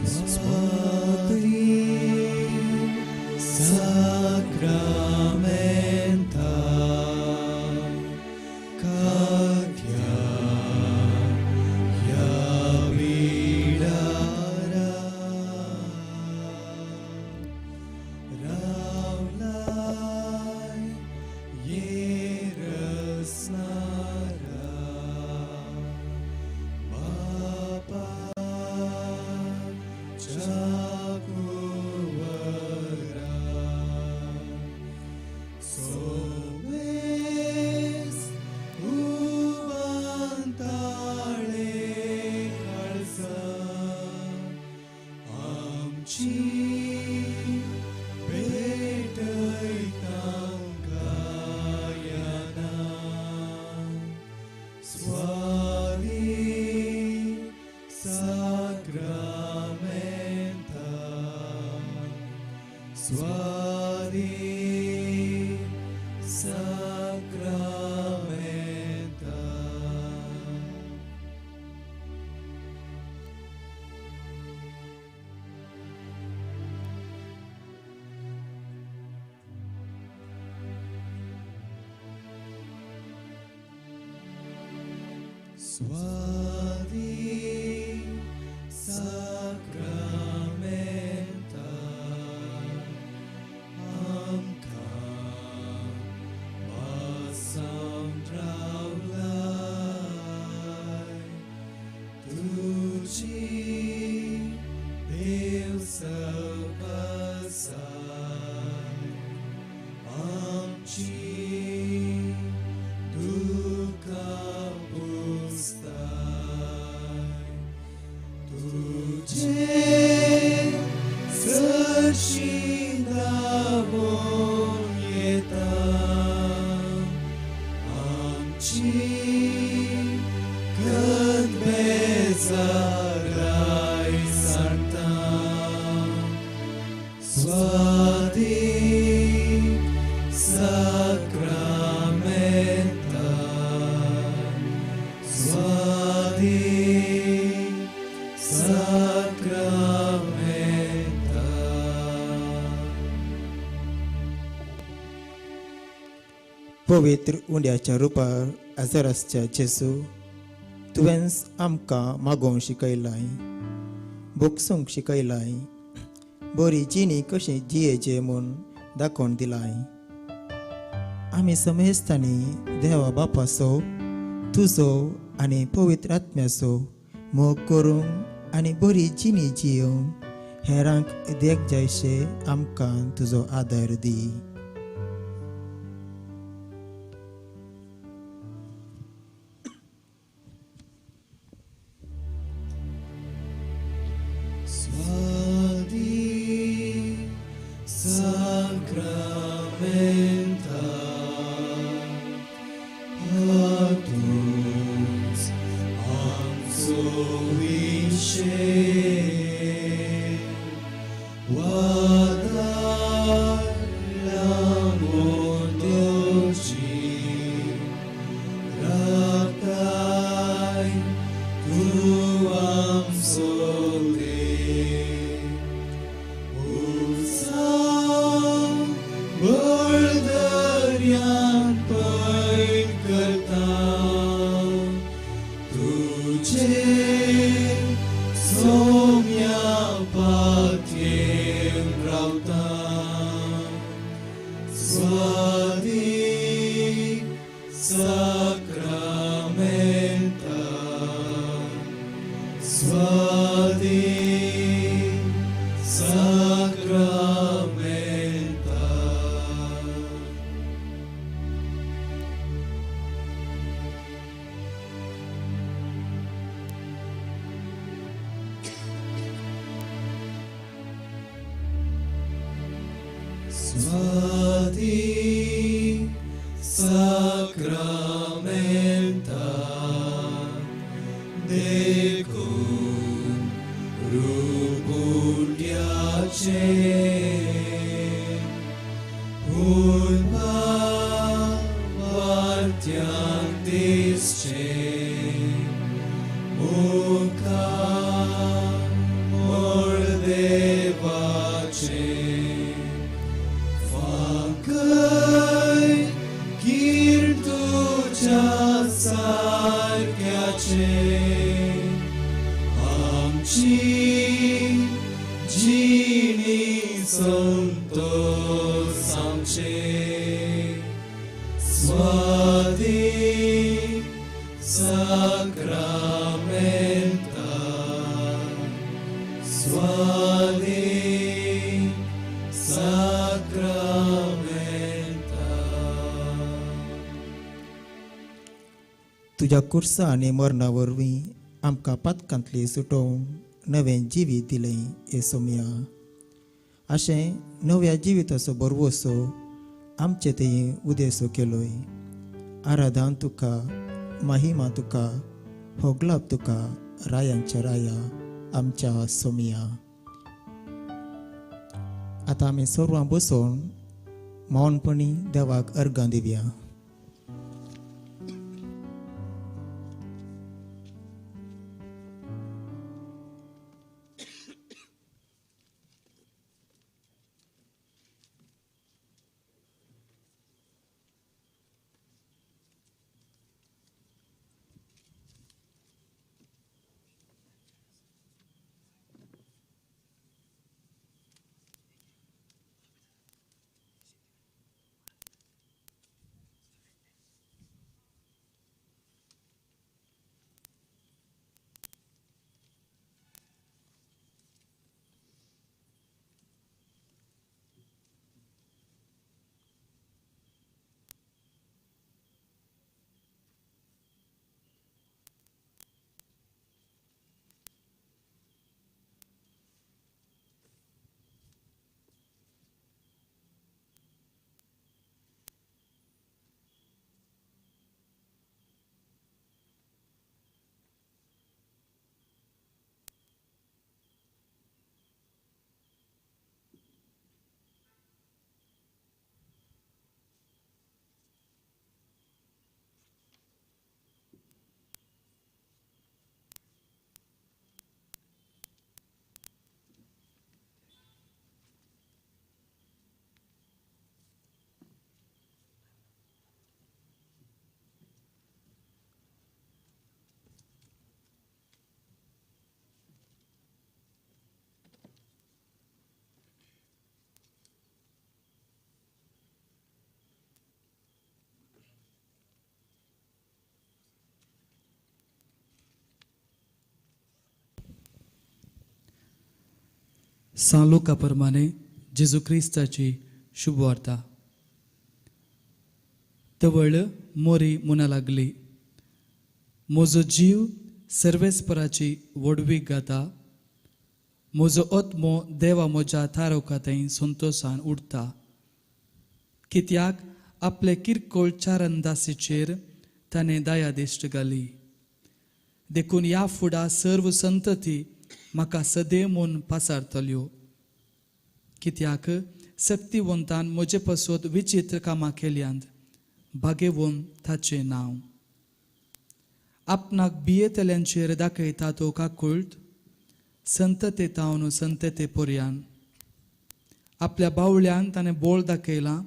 स्वादी Sacramenta Kathya Yabidara Ravlai Yerasnara Bapa Chakuvara Somes Ubantale Kalsa Amchi Petaitangaayana Swadi Sacramenta Swadi Sacramenta. Swadi Sacramenta Amka Vasam Ravlai Tuji Dev Sabasai Amchi Dukkha Pustai Tujhe Sarshindavon Yeta Amchi Kadbezarai Santa Swadi Sacramenta Swadi Sacramenta. पवित्र उंड्याच्या रुपार आजारासच्या जेजू तुवेंच आमकां मागोवंक शिकयलाय, भोगसूंक शिकयलाय, बरी जिणी कशी जियेचे म्हूण दाखोवन दिलाय. आमी समेस्तांनी देवा बापाचो तुजो आनी पवित्र आत्म्याचो मोग करूंक आनी बरी जिणी जियोवंक हेरांक देख जायशे आमकां तुजो आदार दी. Swadi Sacramenta Patus Amso Vishe Vadalamondoji Ratai Tuam Sote Usam Baldarian Pain Karta Tujhe Somya Patyem Rauta Swadi Sacramenta Swadi Sacramenta. Swadi Sacramenta Decum Rupulyache Ulma Vartyan Dische Mukha Mor देवाचे फांकय कीर्तुच्या सारक्याचे आमची जिणी संतोष आमचे स्वाधीन साक्रामेंता स्वाधीन साक्रामेंता. तुज्या कुर्सा आनी मरणा वरवीं आमकां पातकांतली सुटोवन नवें जिवीत दिलें हे सोमया. अशें नव्या जिविताचो बरवसो आमचे थंय उदेसो केलोय. आराधन तुका, महिमा तुका, होगलाप तुका, रायांच्या राया आमच्या सोमया. आतां आमी सर्वां बसोवन मौनपणी देवाक अर्गां दिवया. सांत लुका प्रमाणे जेजू क्रिस्ताची शुभवार्ता. तवळ मोरी म्हणा लागली, म्हजो जीव सर्वेस्पराची व्हडवीक गाता, म्हजो आत्मो देवा म्हज्या थारोका थंय संतोशान उडता, कित्याक आपले किरकोळ चारंदासीचेर ताणें दयादिश्ट घाली. देखून ह्या फुडा सर्व संतती म्हाका सदैव म्हूण पासारतल्यो, कित्याक सक्तिवंतान म्हजे पासत विचित्र कामां केल्यांत, भागेवन ताचें नांव. आपणाक भियेतल्यांचेर दाखयता तो काकुळट संतते तावन संतते पर्यान. आपल्या बावळ्यान ताणें बोळ दाखयलां,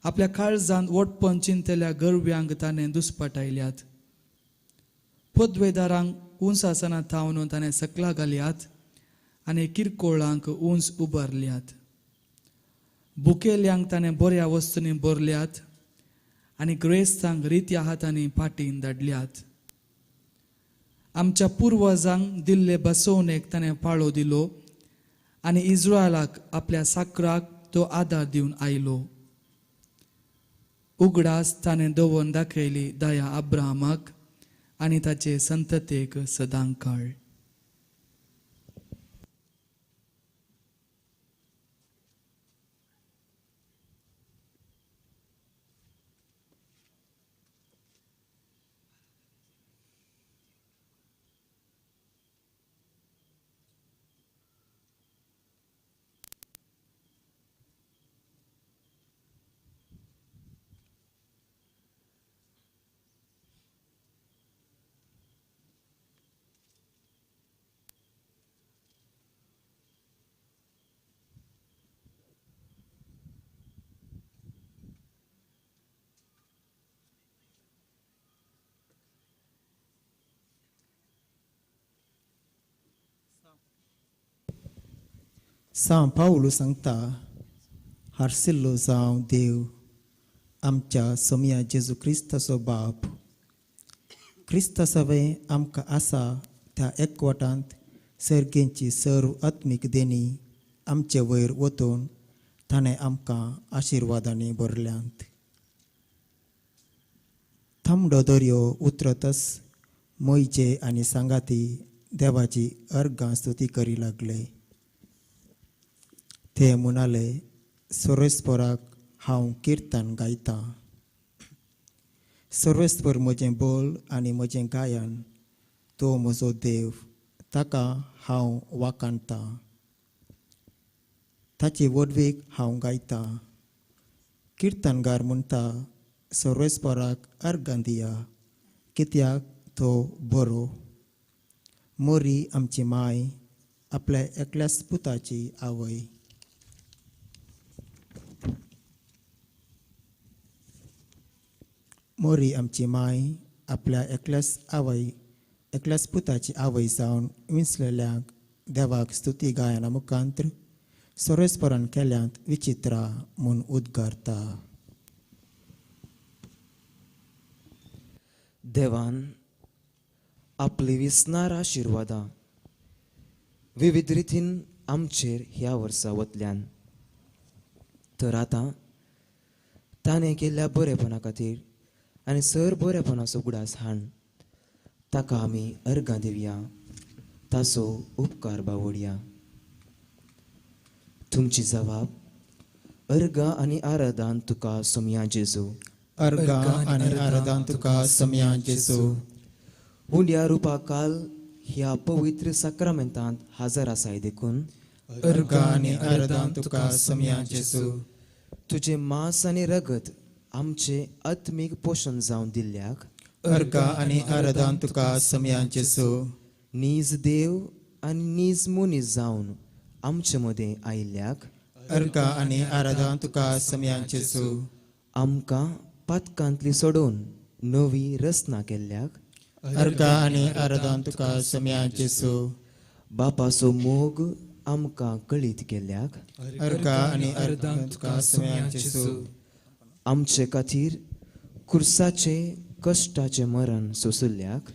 आपल्या काळजान वटपण चिंतल्या गरव्यांक ताणें दुस्पटायल्यात. पदवेदारांक उंच आसना थावन ताणें सकला घाल्यात आनी किरकोळांक उंच उबारल्यात. बुकेल्यांक ताणें बऱ्या वस्तूंनी भरल्यात आनी ग्रेस्तांक रित्या हातांनी फाटीन धाडल्यात. आमच्या पुर्वजांक दिल्ले बसवणेक ताणें पाळो दिलो आनी इस्रायलाक आपल्या साकराक तो आदार दिवन आयलो. उगडास ताणें दवरून दाखयली दया अब्राहमाक आनी ताचे संततेक सदांकाळ. सांव पावलू सांगता, हारसिल्लो जावं देव आमच्या सोमया जेजू क्रिस्ताचो बाप, क्रिस्ता सवें आमकां आसा त्या एकवटांत सर्गेंची सर्व आत्मीक देणी आमचे वयर वतून ताणें आमकां आशिर्वादांनी भरल्यांत. तांबडो दर्यो उतरतच मोयजे आनी सांगाती देवाची अर्गां स्तुती करी लागले. ते म्हणाले, सर्वेस्पराक हांव किर्तन गायतां. सर्वेस्पर म्हजें बोल आनी म्हजें गायन, तो म्हजो देव, ताका हांव वाखाणतां. ताची व्हडवीक हांव गायतां. किर्तनगार म्हणटा, सर्वेस्पराक अर्गां दिया, कित्याक तो बरो. मोरी आमची माय, आपल्या एकल्याच पुताची आवय. मोरी आमची माय, आपल्या एकल्याच आवय एकल्याच पुताची आवय जावन विंचलेल्यांक देवाक स्तुती गायना मुखांत्र सर्वेस्परान केल्यांत विचित्रा म्हूण उद्गारता. देवान आपली विसनार आशिर्वादां विविध रितीन आमचेर ह्या वर्सा वतल्यान, तर आतां ताणें केल्ल्या बरेपणा खातीर आनी सर बरेपणाचो उगडास हाण ताका आमी अर्गां दिवया, ताचो उपकार बावडया. तुमची जबाब अर्गां आनी आराधान तुका सोमया जेजू. अर्गां आनी आराधान तुका सोमया जेजू. उंड्या रुपा काल ह्या पवित्र साक्रामेंतांत हाजर आसाय देखून अर्गां आनी आराधान तुका सोमया जेजू. तुजें मांस आनी रगत आमचे आत्मीक पोशण जावन दिल्ल्याक अर्गां आनी आराधान तुका सोमया जेजू. नीज देव आनी नीज मनीस जावन आमचे मदें आयिल्ल्याक अर्गां आनी आराधान तुका सोमया जेजू. आमकां पातकांतली सोडोवन नवी रचना केल्ल्याक अर्गां आनी आराधान तुका सोमया जेजू. बापाचो मोग आमकां कळीत केल्ल्याक अर्गां आनी आराधान तुका सोमया जेजू. आमचे खातीर कुर्साचे कश्टाचें मरण सोंशिल्ल्याक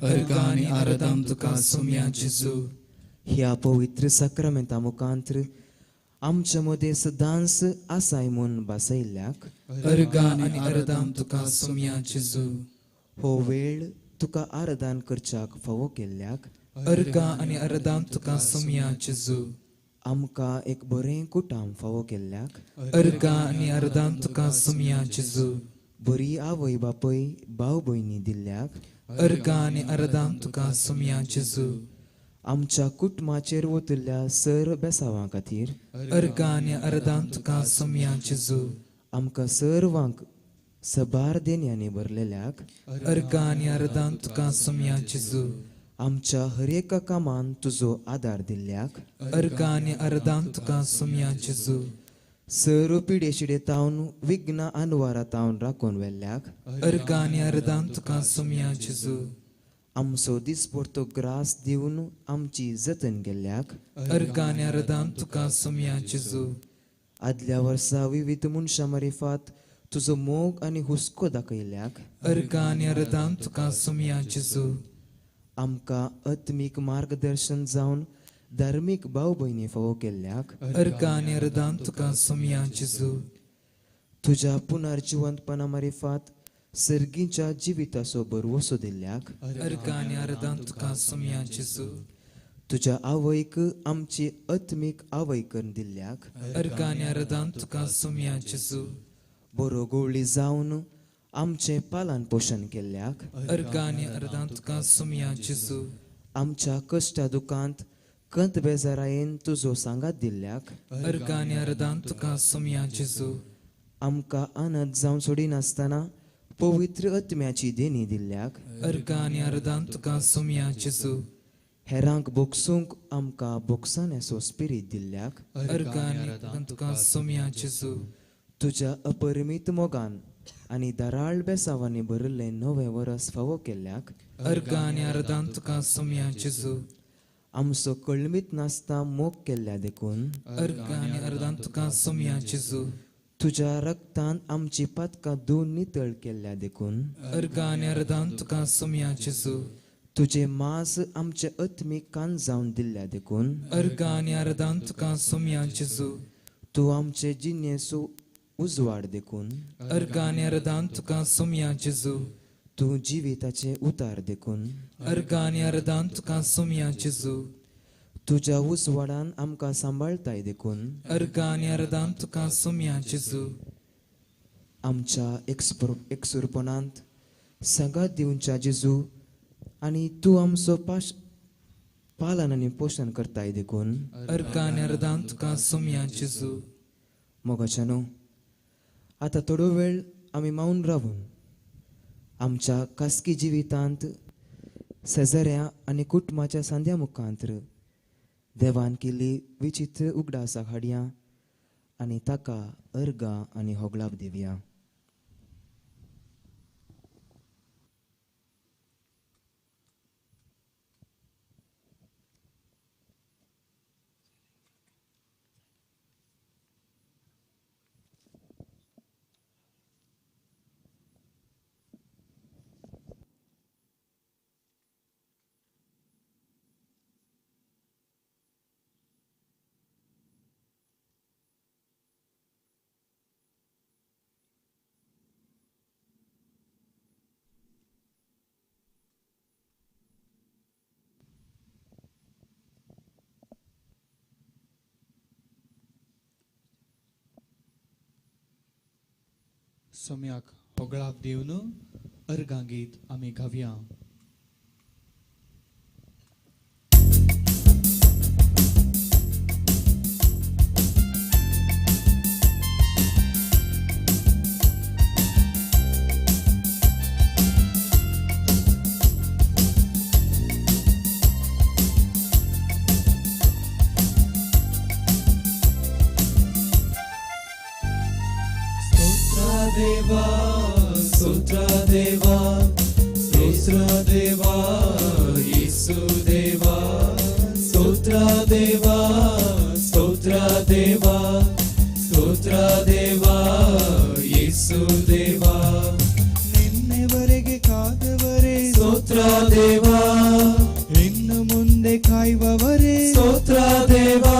अर्गां आनी आराधान तुका सोमया जेजू. ह्या पवित्र साक्रामेंता मुखांत्र आमचे मदें सदांच आसाय म्हूण भासयल्ल्याक अर्गां आनी आराधान तुका सोमया जेजू. हो वेळ तुका आराधान करच्याक फावो केल्ल्याक अर्गां आनी आराधान तुका सोमया जेजू. आमकां एक बरें कुटाम फावो केल्ल्याक अर्गां आनी आराधान तुका सोमया जेजू. बरी आवय बापय भाव भयणी दिल्ल्याक अर्गां आनी आराधान तुका सोमया जेजू. आमच्या कुटुंबाचेर वतल्या सर बेसांवां खातीर अर्गां आनी आराधान तुका सोमया जेजू. आमकां सर्वांक सबार देण्यांनी भरलेल्याक अर्गां आनी आराधान तुका सोमया जेजू. आमच्या हर एका कामान तुजो आदार दिल्ल्याक अर्गां आनी आराधान तुका सोमया जेजू. सर्व पिडेशिडे तावन विघ्न अनवारा तावन राखून व्हेल्ल्याक अर्गां आनी आराधान तुका सोमया जेजू. आमचो दिसपडतो ग्रास दिवन आमची जतन केल्ल्याक अर्गां आनी आराधान तुका सोमया जेजू. आदल्या वर्सा विविध मनशां मारिफात तुजो मोग आनी हुस्को दाखयल्ल्याक अर्गां आनी आराधान तुका सोमया जेजू. आमकां आत्मीक मार्गदर्शन जावन धार्मीक भाव भयणी फावो केल्ल्याक अर्गां आनी आराधान तुका सोमया जेजू. तुज्या पुनर्जिवंतपणा मारिफात सर्गीच्या जिविताचो भरवसो दिल्ल्याक अर्गां आनी आराधान तुका सोमया जेजू. तुज्या आवयक आमची आत्मीक आवय करून दिल्ल्याक अर्गां आनी आराधान तुका सोमया जेजू. बरो गोवळी जावन आमचें पालन पोशण केल्ल्याक अर्गां आनी आराधान तुका सोमया जेजू. आमच्या कश्टा दुकांत कंत बेजारायेन तुजो सांगात दिल्ल्याक अर्गां आनी आराधान तुका सोमया जेजू. आमकां आनंद जावन सोडिनासतना पवित्र आत्म्याची देणी दिल्ल्याक अर्गां आनी आराधान तुका सोमया जेजू. हेरांक बोगसूंक आमकां बोगसाण्याचो स्पिरीत दिल्ल्याक अर्गां आनी आराधान तुका सोमया जेजू. तुज्या अपरिमीत मोगान आनी धाराळ बेसांवांनी भरिल्लें नवें वरस फावो केल्ल्याक अर्गां आनी आराधान तुका सोमया जेजू. आमचो कळमीत नासता मोग केल्ल्या देखून अर्गां आनी अर्दान तुका सोमया जेजू तुज्या रक्तान आमची पातकां धुवन नितळ केल्ल्या देखून अर्गां आनी अर्दान तुका सोमया जेजू तुजें मांस आमचे आत्मीक कान जावन दिल्ल्या देखून अर्गां आनी अर्दान तुका सोमया जेजू तूं आमचे जिणेचो उजवाड देखून अर्गां आनी अर्दान तुका सोमया जेजू तूं जिविताचें उतार देखून अर्गां आनी अर्दान तुका सोमया जेजू तुज्या उजवाडान आमकां सांबाळताय देखून अर्गां आनी अर्दान तुका सोमया जेजू आमच्या एकसुरपणांत सांगात दिवच्या जेजू आनी तूं आमचो पालन आनी पोशण करताय देखून अर्गां आनी अर्दान तुका सोमया जेजू. मोगाच्यानो, आतां थोडो वेळ आमी मावन रावून आमच्या खासगी जिवितांत शेजाऱ्या आनी कुटुंबाच्या सांद्या मुखांत्र देवान केल्ली विचित्र उगडासाक हाडया आनी ताका अर्गां आनी होगळाप दिवया. सोम्याक होगळाप दिवन अर्गां गीत आमी गावया. देवा स्तोत्र देवा स्तोत्र देवा येसू देवा स्तोत्र देवा स्तोत्र देवा स्तोत्र देवा येसू देवा. ನಿನ್ನೆವರೆಗೆ ಕಾದವರೇ ಸ್ತೋತ್ರ ದೇವಾ, ಇನ್ನು ಮುಂದೆ ಕಾಯುವವರೇ ಸ್ತೋತ್ರ ದೇವಾ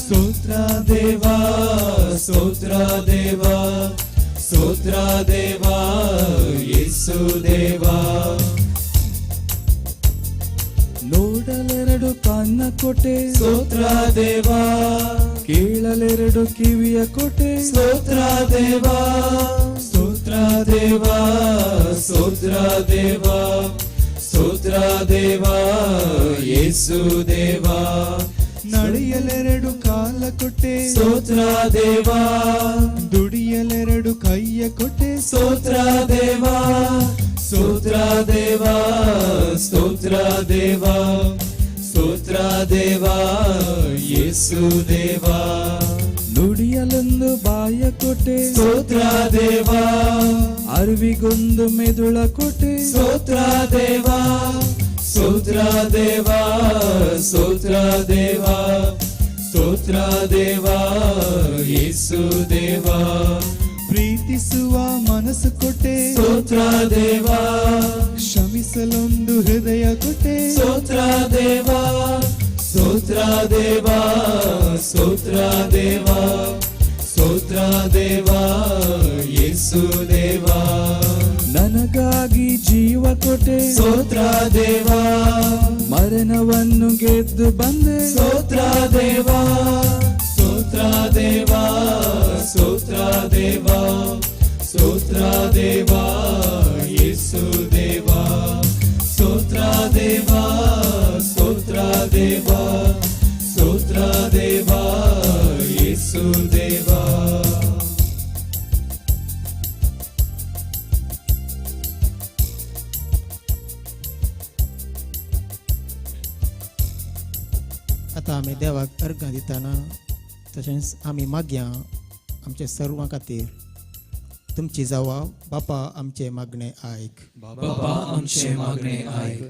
ಸ್ತೋತ್ರ ದೇವಾ ಸ್ತೋತ್ರ ದೇವಾ ಸ್ತೋತ್ರ ದೇವಾ ಯೇಸು ದೇವಾ. ನೋಡಲೆರಡು ಕಣ್ಣ ಕೊಟ್ಟೆ ಸ್ತೋತ್ರ ದೇವಾ, ಕೇಳಲೆರಡು ಕಿವಿಯ ಕೊಟ್ಟೆ ಸ್ತೋತ್ರ ದೇವಾ ಸ್ತೋತ್ರ ದೇವಾ ಸ್ತೋತ್ರ ದೇವಾ ಸ್ತೋತ್ರ ದೇವಾ ಯೇಸು ದೇವಾ. ನಡೆಯಲೆರಡು ಕಾಲ ಕೊಟ್ಟೆ ಸ್ತೋತ್ರ ದೇವಾ, ದುಡಿಯಲೆರಡು ಕೈಯ ಕೊಟ್ಟೆ ಸ್ತೋತ್ರ ದೇವಾ ಸ್ತೋತ್ರ ದೇವಾ ಸ್ತೋತ್ರ ದೇವಾ ಸ್ತೋತ್ರ ದೇವಾ ಯೇಸು ದೇವಾ. ನುಡಿಯಲೊಂದು ಬಾಯ ಕೊಟ್ಟೆ ಸ್ತೋತ್ರ ದೇವಾ, ಅರಿವಿಗೊಂದು ಮೆದುಳ ಕೊಟ್ಟೆ ಸ್ತೋತ್ರ ದೇವಾ ಸ್ತೋತ್ರ ದೇವಾ ಸ್ತೋತ್ರ ದೇವಾ ಸ್ತೋತ್ರ ದೇವಾ ಯೇಸು ದೇವಾ. ಪ್ರೀತಿಸುವ ಮನಸ್ಸು ಕೊಟ್ಟೆ ಸ್ತೋತ್ರ ದೇವಾ, ಕ್ಷಮಿಸಲೊಂದು ಹೃದಯ ಕೊಟ್ಟೆ ಸ್ತೋತ್ರ ದೇವಾ ಸ್ತೋತ್ರ ದೇವಾ ಸ್ತೋತ್ರ ದೇವಾ ಸ್ತೋತ್ರ ದೇವಾ ಯೇಸು ದೇವಾ. ನನಗಾಗಿ ಜೀವ ಕೊಟ್ಟೆ ಸ್ತೋತ್ರ ದೇವಾ, ಮರಣವನ್ನು ಗೆದ್ದು ಬಂದೆ ಸ್ತೋತ್ರ ದೇವಾ ಸ್ತೋತ್ರ ದೇವಾ ಸ್ತೋತ್ರ ದೇವಾ ಸ್ತೋತ್ರ ದೇವಾ ಯೇಸು ದೇವಾ ಸ್ತೋತ್ರ ದೇವಾ ಸ್ತೋತ್ರ ದೇವಾ ಸ್ತೋತ್ರ ದೇವಾ ಯೇಸು ದೇವಾ. आतां आमी देवाक अर्गां दितना तशेंच आमी मागया आमच्या सर्वां खातीर तुमची जावा बापा आमचें मागणें आयक. बापा आमचें मागणें आयक.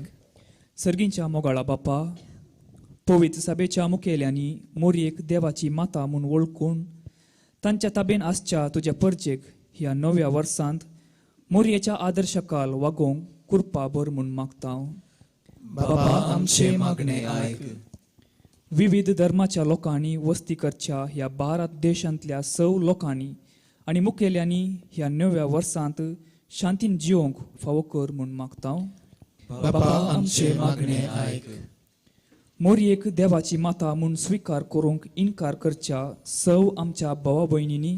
सर्गींच्या मोगाळा बापा, पवित्र सभेच्या मुखेल्यांनी मोरयेक देवाची माता म्हूण वळखून तांच्या ताबेन आसच्या तुज्या परजेक ह्या नव्या वर्सांत मोरयेच्या आदर्शकाल वागोवंक कृपा भर म्हूण मागता. बाबा आमचे मागणे आयक. विविध धर्माच्या लोकांनी वस्ती करच्या ह्या भारत देशांतल्या सव लोकांनी आनी मुखेल्यांनी ह्या नव्या वर्सांत शांतीन जिवंक फावो कर म्हूण मागता. बाबा आमचे मागणे आयक. मोरयेक देवाची माता म्हूण स्विकार करूंक इनकार करच्या सव आमच्या भावा भयणींनी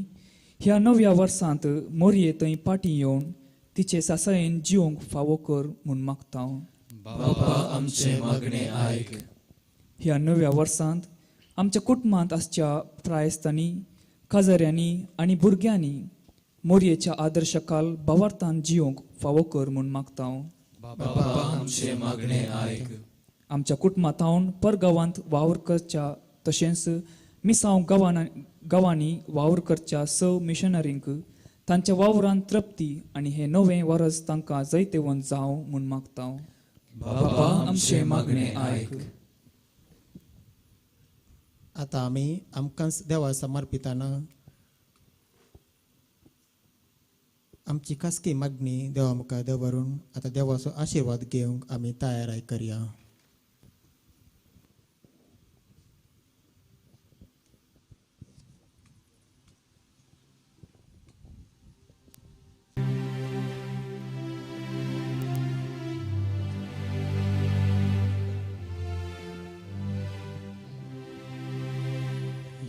ह्या नव्या वर्सांत मोरये थंय पाटी येवन तिचे सासायेन जिवंक फावो कर म्हूण मागता. बाबा आमचे मागणे आयक. ह्या नव्या वर्सांत आमच्या कुटुंबांत आसच्या प्रायस्तांनी, काजाऱ्यांनी आनी भुरग्यांनी मोरयेच्या आदर्शकाल भावार्थान जिवंक फावो कर म्हूण मागता. बाबा आमचे मागणे आयक. आमच्या कुटुंबांत परगांवांत वावर करच्या तशेंच मिसांव गांवांनी वावर करच्या सव मिशनरींक तांच्या वावरान तृप्ती आनी हें नवें वरस तांकां जैतेवंत जावं म्हूण मागता. बाबा आमचे मागणे आयक. आतां आमी आमकांच देवा समर्पिताना आमची खासगी मागणी देवा मुखार दवरून आतां देवाचो आशिर्वाद घेवंक आमी तयाराय करया.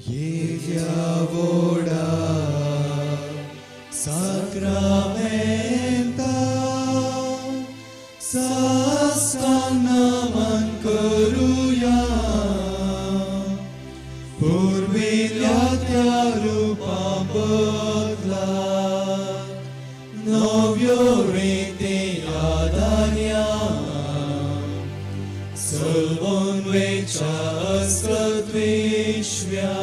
येद्या साक्रामेंता साष्टांग नमन करूया, पुर्विल्ल्या त्या रुपा बदला नव्यो रिती आदान्या, सलवून वेच्या अस्कत विश्व्या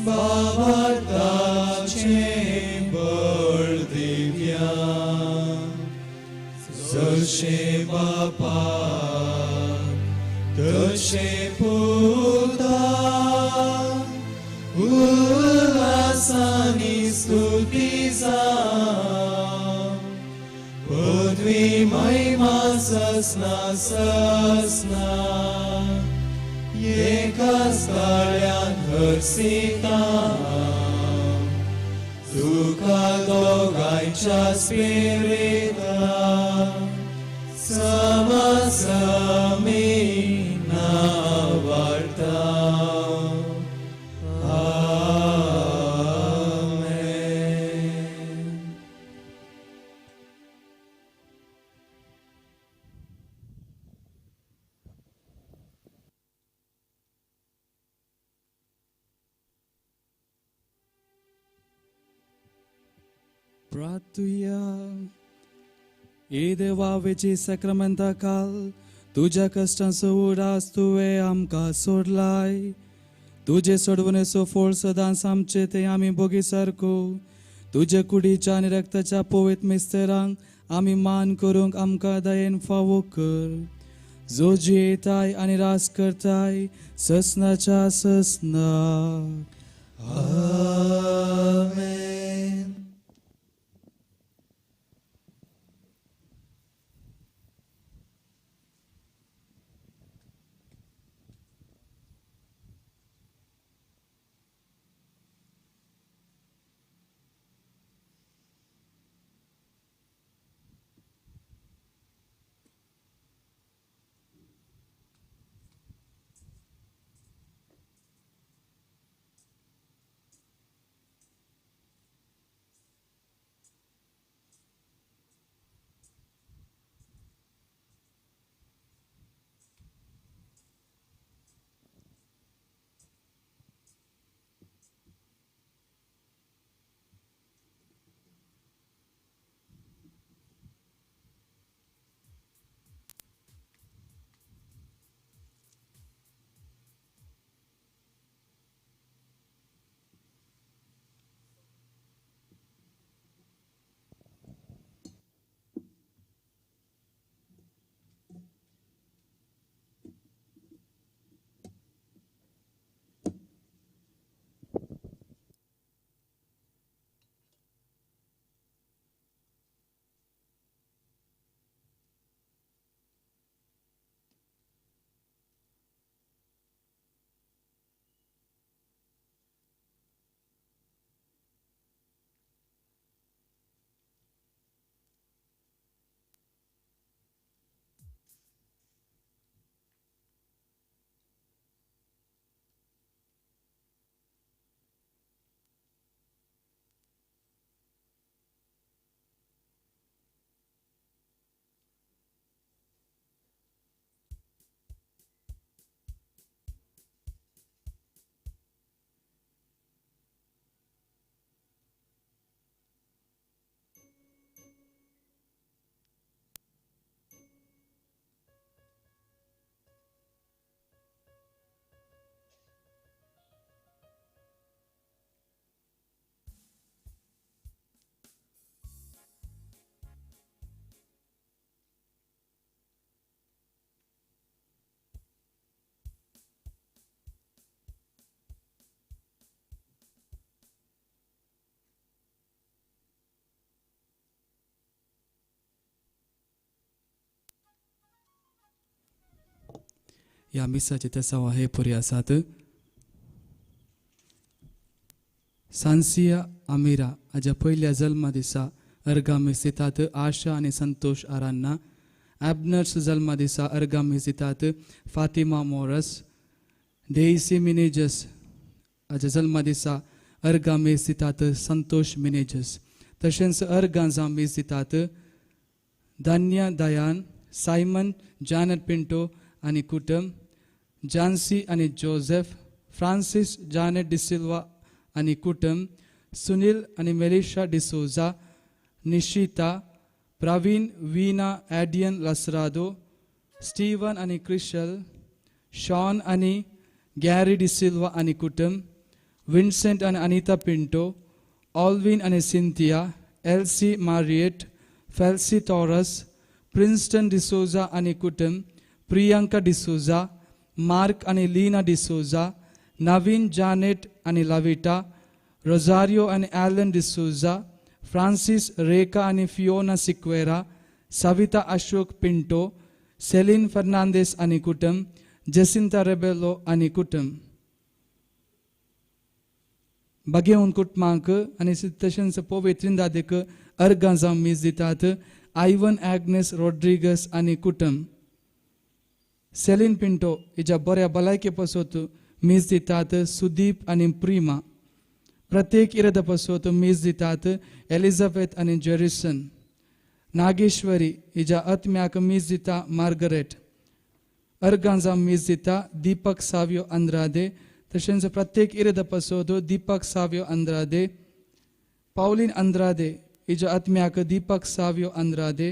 बाबाताचे बळ दिव्या, जशे बापा तशे पुता उल्हासानी स्तुती जावं, पदवी महिमा ससना ससना एकाच ताळ्यान हर्सिता, तुका दोगांयच्या स्पिरिता समसमी नावाडता. आमेन. प्रार्थुया. ए देवा वेची साक्रामेंता काल तुज्या कश्टांचो उडास तुवें आमकां सोडलाय, तुजे सोडवणेचो फोळ सदांच आमचे ते आमी भोगी सारको, तुजे कुडीच्या आनी रक्ताच्या पवित्र मिस्तेरांक आमी मान करूंक आमकां दयेन फावो कर, जो जियेताय आनी रास करताय ससनाच्या ससना. आमेन. ह्या मिसाचे तेसांव हे पुरी आसात. सांसिया आमिरा हाज्या पयल्या जल्मा दिसा अर्गां मीस दितात आशा आनी संतोष आरान्ना. ॲबनर्स जल्मा दिसा अर्गां मीस दितात फातिमा मोरस. डेसी मिनेजस हाज्या जल्मा दिसा अर्गां मीस दितात संतोष मिनेजस. तशेंच अर्गां जावं मीस दितात धान्या दयान, सायमन जानेट पिंटो आनी कुटुंब, जानसी आनी जोसेफ, फ्रांसीस जानेट डिसिल्वा आनी कुटुंब, सुनील आनी मेलिशा डिसोजा, निशिता, प्रवीण, वीना, एडियन लसरादो, स्टीवन आनी क्रिशल, शॉन आनी गॅरी डिसिल्वा आनी कुटुंब, विन्सेंट आनी अनिता पिंटो, ऑल्विन आनी Cynthia, Elsie Mariette, Felcy Torres, Princeton D'Souza आनी कुटुंब, प्रियंका डिसोजा, मार्क आनी लीना डिसोजा, नवीन जानेट आनी लाविटा, रोजारियो आनी एलन डिसोजा, फ्रांसीस रेखा आनी फियोना सिक्वेरा, सविता अशोक पिंटो, सेलीन फर्नांदीस आनी कुटुंब, जेसिंता रेबेलो आनी कुटुंब. बागेवन कुटुंबांक आनी तशेंच पोवे त्रिंदादीक अर्गां जावं मीस दितात आयवन एग्नेस रॉड्रिगस आनी कुटुंब. सेलीन पिंटो हिज्या बऱ्या भलायके पासत मीस दितात सुदीप आनी प्रिमा. प्रत्येक इरादा पासत मीस दितात एलिझाबेथ आनी जेरिसन. नागेश्वरी हिज्या आत्म्याक मीस दिता मार्गरेट. अर्गां जावं मीस दिता दीपक साव्यो अंद्रादे. तशेंच प्रत्येक इरादा पासत Deepak Savio Andrade. Pauline Andrade हिज्या आत्म्याक Deepak Savio Andrade.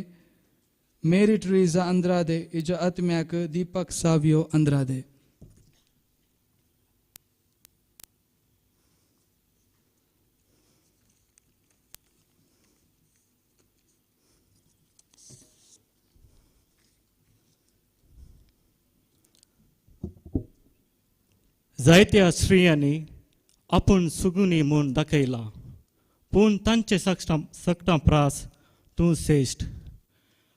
Mary Tresa Andrade हिज्या आत्म्याक दीपक साव्यो अंद्रादे. जायत्या स्त्रियांनी आपूण सुगुनी म्हूण दाखयलां, पूण तांचे सकटां प्रास तूं श्रेश्ठ.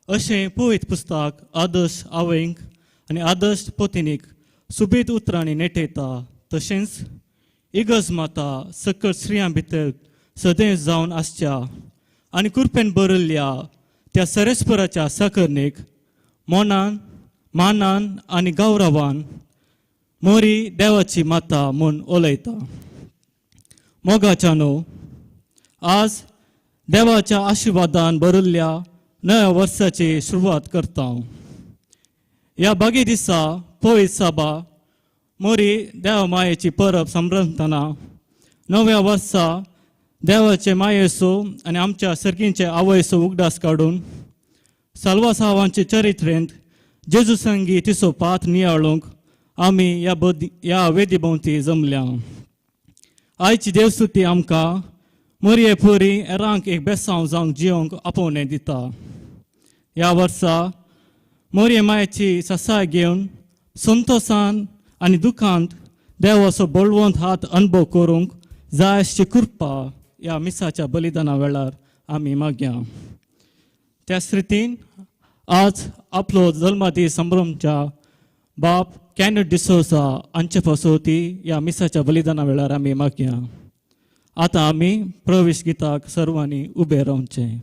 अशें पवित्र पुस्तक आदर्श आवयंक आनी आदर्श पतिनीक सुबेद उतरांनी नेटयता. तशेंच इगर्ज माता सकट स्त्रियां भितर सदैव जावन आसच्या आनी कुरपेन बरयल्ल्या त्या सरेस्पराच्या साकरणेक मोनान मानान आनी गौरवान मोरी देवाची माता म्हूण उलयता. मोगाच्या न्हू, आज देवाच्या आशिर्वादान भरिल्ल्या नव्या वर्साची सुरवात करता. ह्या बागे दिसा पवित्र साबा मोरी देवा मायेची परब संभ्रमतना नव्या वर्सा देवाचे मायेचो आनी आमच्या सर्गींचे आवयचो उगडास काडून साल्वासावांचे चरित्रेंत जेजू संगी तिचो पात नियाळूंक आमी ह्या वेदी भोंवती जमल्या. आयची देवस्तुती आमकां मोरये पुरी एरांक एक बेसांव जावंक जियोंक आपोवणें दिता. ह्या वर्सा मोरये मायेची सासाय घेवन संतोसान आनी दुखांत देवाचो बळवंत हात अनुभव करूंक जाय अशी कृपा ह्या मिसाच्या बलिदाना वेळार आमी मागया. त्याच रितीन आज आपलो जल्मादीस संभ्रमच्या बाप कॅनट डिसोजा हांचे पासत ह्या मिसाच्या बलिदाना वेळार आमी मागया. आतां आमी प्रवेश गिताक सर्वांनी उबें रावचें.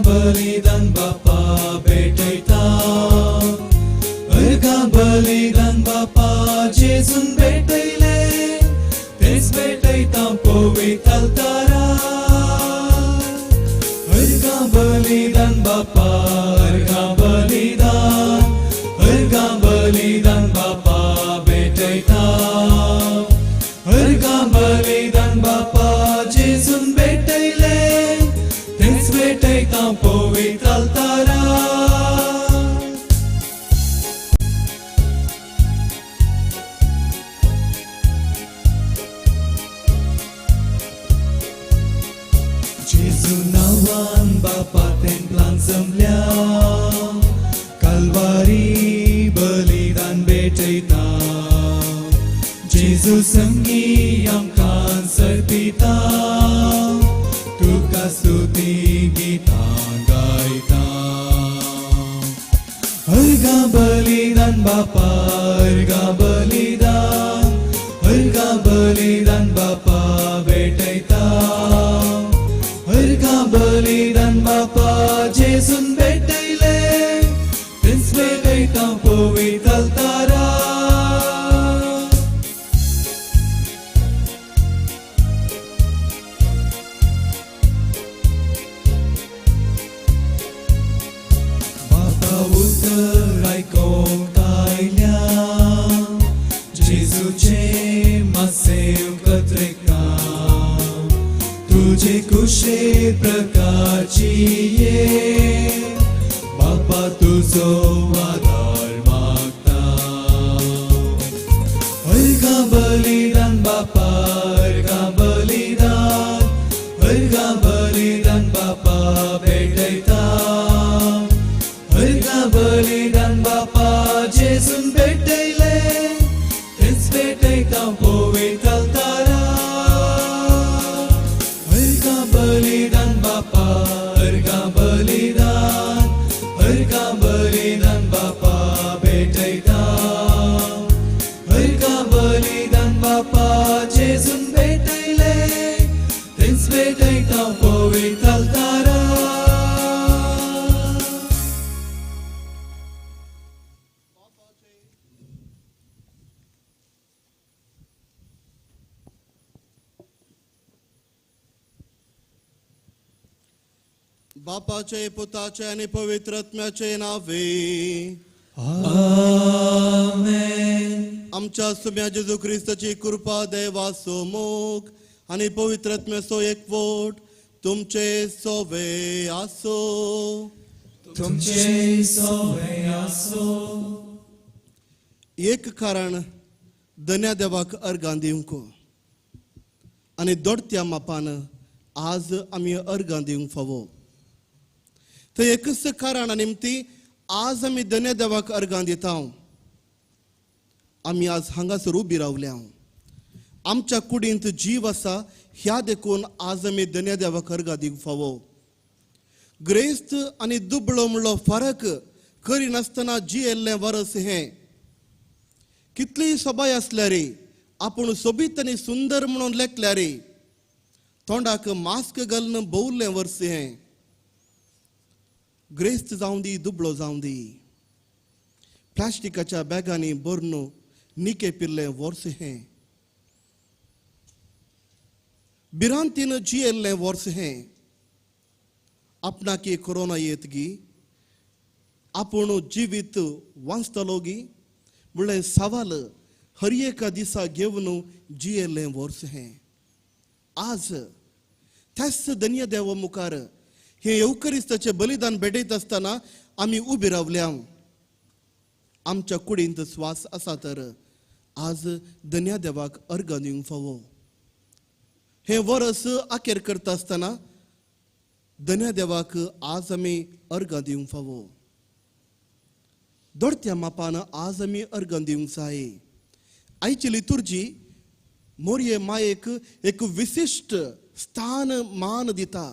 बलिदान बापा भेटयता, अर्गां बलिदान बापा जेजून भेटयले, तेच भेटयता पवित्र आल्तारा. अर्गां बलिदान बापा, अर्गां बलिदान, अर्गां बलिदान बापा भेटयता, अर्गां बलिदान बापा जेजून भेटयले, तेच भेटयता पवित्र आल्तारा. जेजू नांवान बापा तेंपलान जमल्या, कालवारी बलिदान भेटयता. जेजू संगी आमकां सर्पिता, तुका स्तुती गितां गायता. अर्घा बलिदान बापा, अर्घा बलिदान, अर्घा बलिदान बापा भेटयता. अर्घा बलिदान बापा जेजून भेटयले, तेंच भेटयता पवित्र अल्तारा. बापा उतर आयकोंक आयल्या, जेजूचे मासेव कत्रेका. तुजे कुशे प्रकारची ये, बापा तुजो आदार मागता. अर्घा बलिदान बापा, अर्घा बलिदान, अर्घा बलिदान बापा भेटयता. अर्घा बलिदान बापा जेजून भेटयले, तेंच भेटयता पवित्र अल्तारा. अर्घा बलिदान बापा, अर्घा बलिदान, अर्घा बलिदान बापा भेटयता. अर्घा बलिदान बापा जेजून भेटयले, तेंच भेटयता पवित्र अल्तारा. बापाचे, पुताचे आनी पवित्र आत्म्याचे नावे. आमेन. आमच्या सुम्या जेजू क्रिस्ताची कृपा, देवाचो मोग आनी पवित्र आत्म्याचो एकवट तुमचे सोवे आसो. तुमचे सोवे आसो. एक कारण दन्या देवाक अर्गां दिवंक आनी दोडत्या मापान आज आमी अर्गां दिवंक फावो. थंय एकच कारण निमती आज आमी दन्या देवाक अर्गां दिता. आमी आज हांगासर उबी रावल्या, आमच्या कुडींत जीव आसा, ह्या देखून आज आमी दन्या देवाक अर्गां दिवंक फावो. ग्रेस्त आनी दुबळो म्हणलो फरक करिनासतना जियेल्लें वरस हें. कितलीय सोबाय आसल्यार, आपूण सोबीत आनी सुंदर म्हणून लेखल्यार, तोंडाक मास्क घालून भोवल्लें वर्स हें. ग्रेस्त जावं दी, दुबळो जावं दी, प्लास्टिकाच्या बॅगांनी भरून निके पिल्लें वर्स हें. भिरांतीन जियेल्लें वर्स हें. आपणाक कोरोना येत गी, आपूण जिवीत वांचतलो गी म्हणलें सवाल हर एका दिसा घेवन जियेल्लें वर्स हें. आज त्याच धन्य देवा मुखार हें येवकरिस्ताचें बलिदान भेटयत आसतना आमी उबी रावल्या. आमच्या कुडींत स्वास आसा तर आज धन्या देवाक अर्गां दिवंक फावो. हें वरस अखेर करता आसतना धन्या देवाक आज आमी अर्गां दिवंक फावो. दोडत्या मापान आज आमी अर्गां दिवंक जाय. आयची लितुर्जी मोरये मायेक एक विशिश्ट स्थान मान दिता.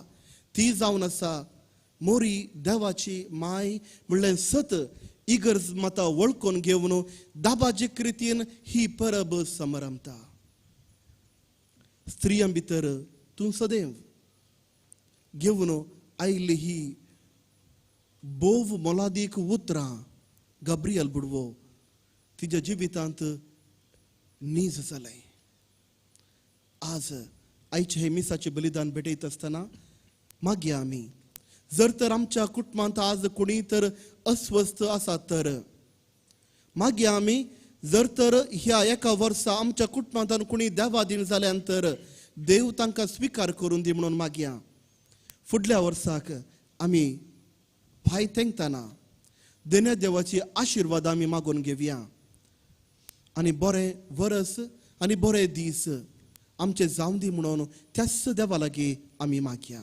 ती जावन आसा मोरी देवाची माय म्हणलें सत इगर्ज माता वळखून घेवन दाबाजे कृतीन ही परब समारंभता. स्त्रियां भितर तूं सदैव घेवन आयिल्ली ही भोव मोलादीक उतरां गाब्रियल बुडवो तिच्या जिवितांत नीज जालें. आज आयचे हे मिसाचें बलिदान भेटयत आसतना मागया आमी, जर तर आमच्या कुटुंबांत आज कोणी तर अस्वस्थ आसा तर मागया आमी, जर तर ह्या एका वर्सा आमच्या कुटुंबांत कोणी देवादीन जाल्यान तर देव तांकां स्विकार करून दी म्हणून मागया. फुडल्या वर्साक आमी पांय तेंकतना देण्या देवाची आशिर्वाद आमी मागून घेवया आनी बरें वरस आनी बरे दीस आमचे जावं दी म्हणून त्याच देवा लागीं आमी मागया.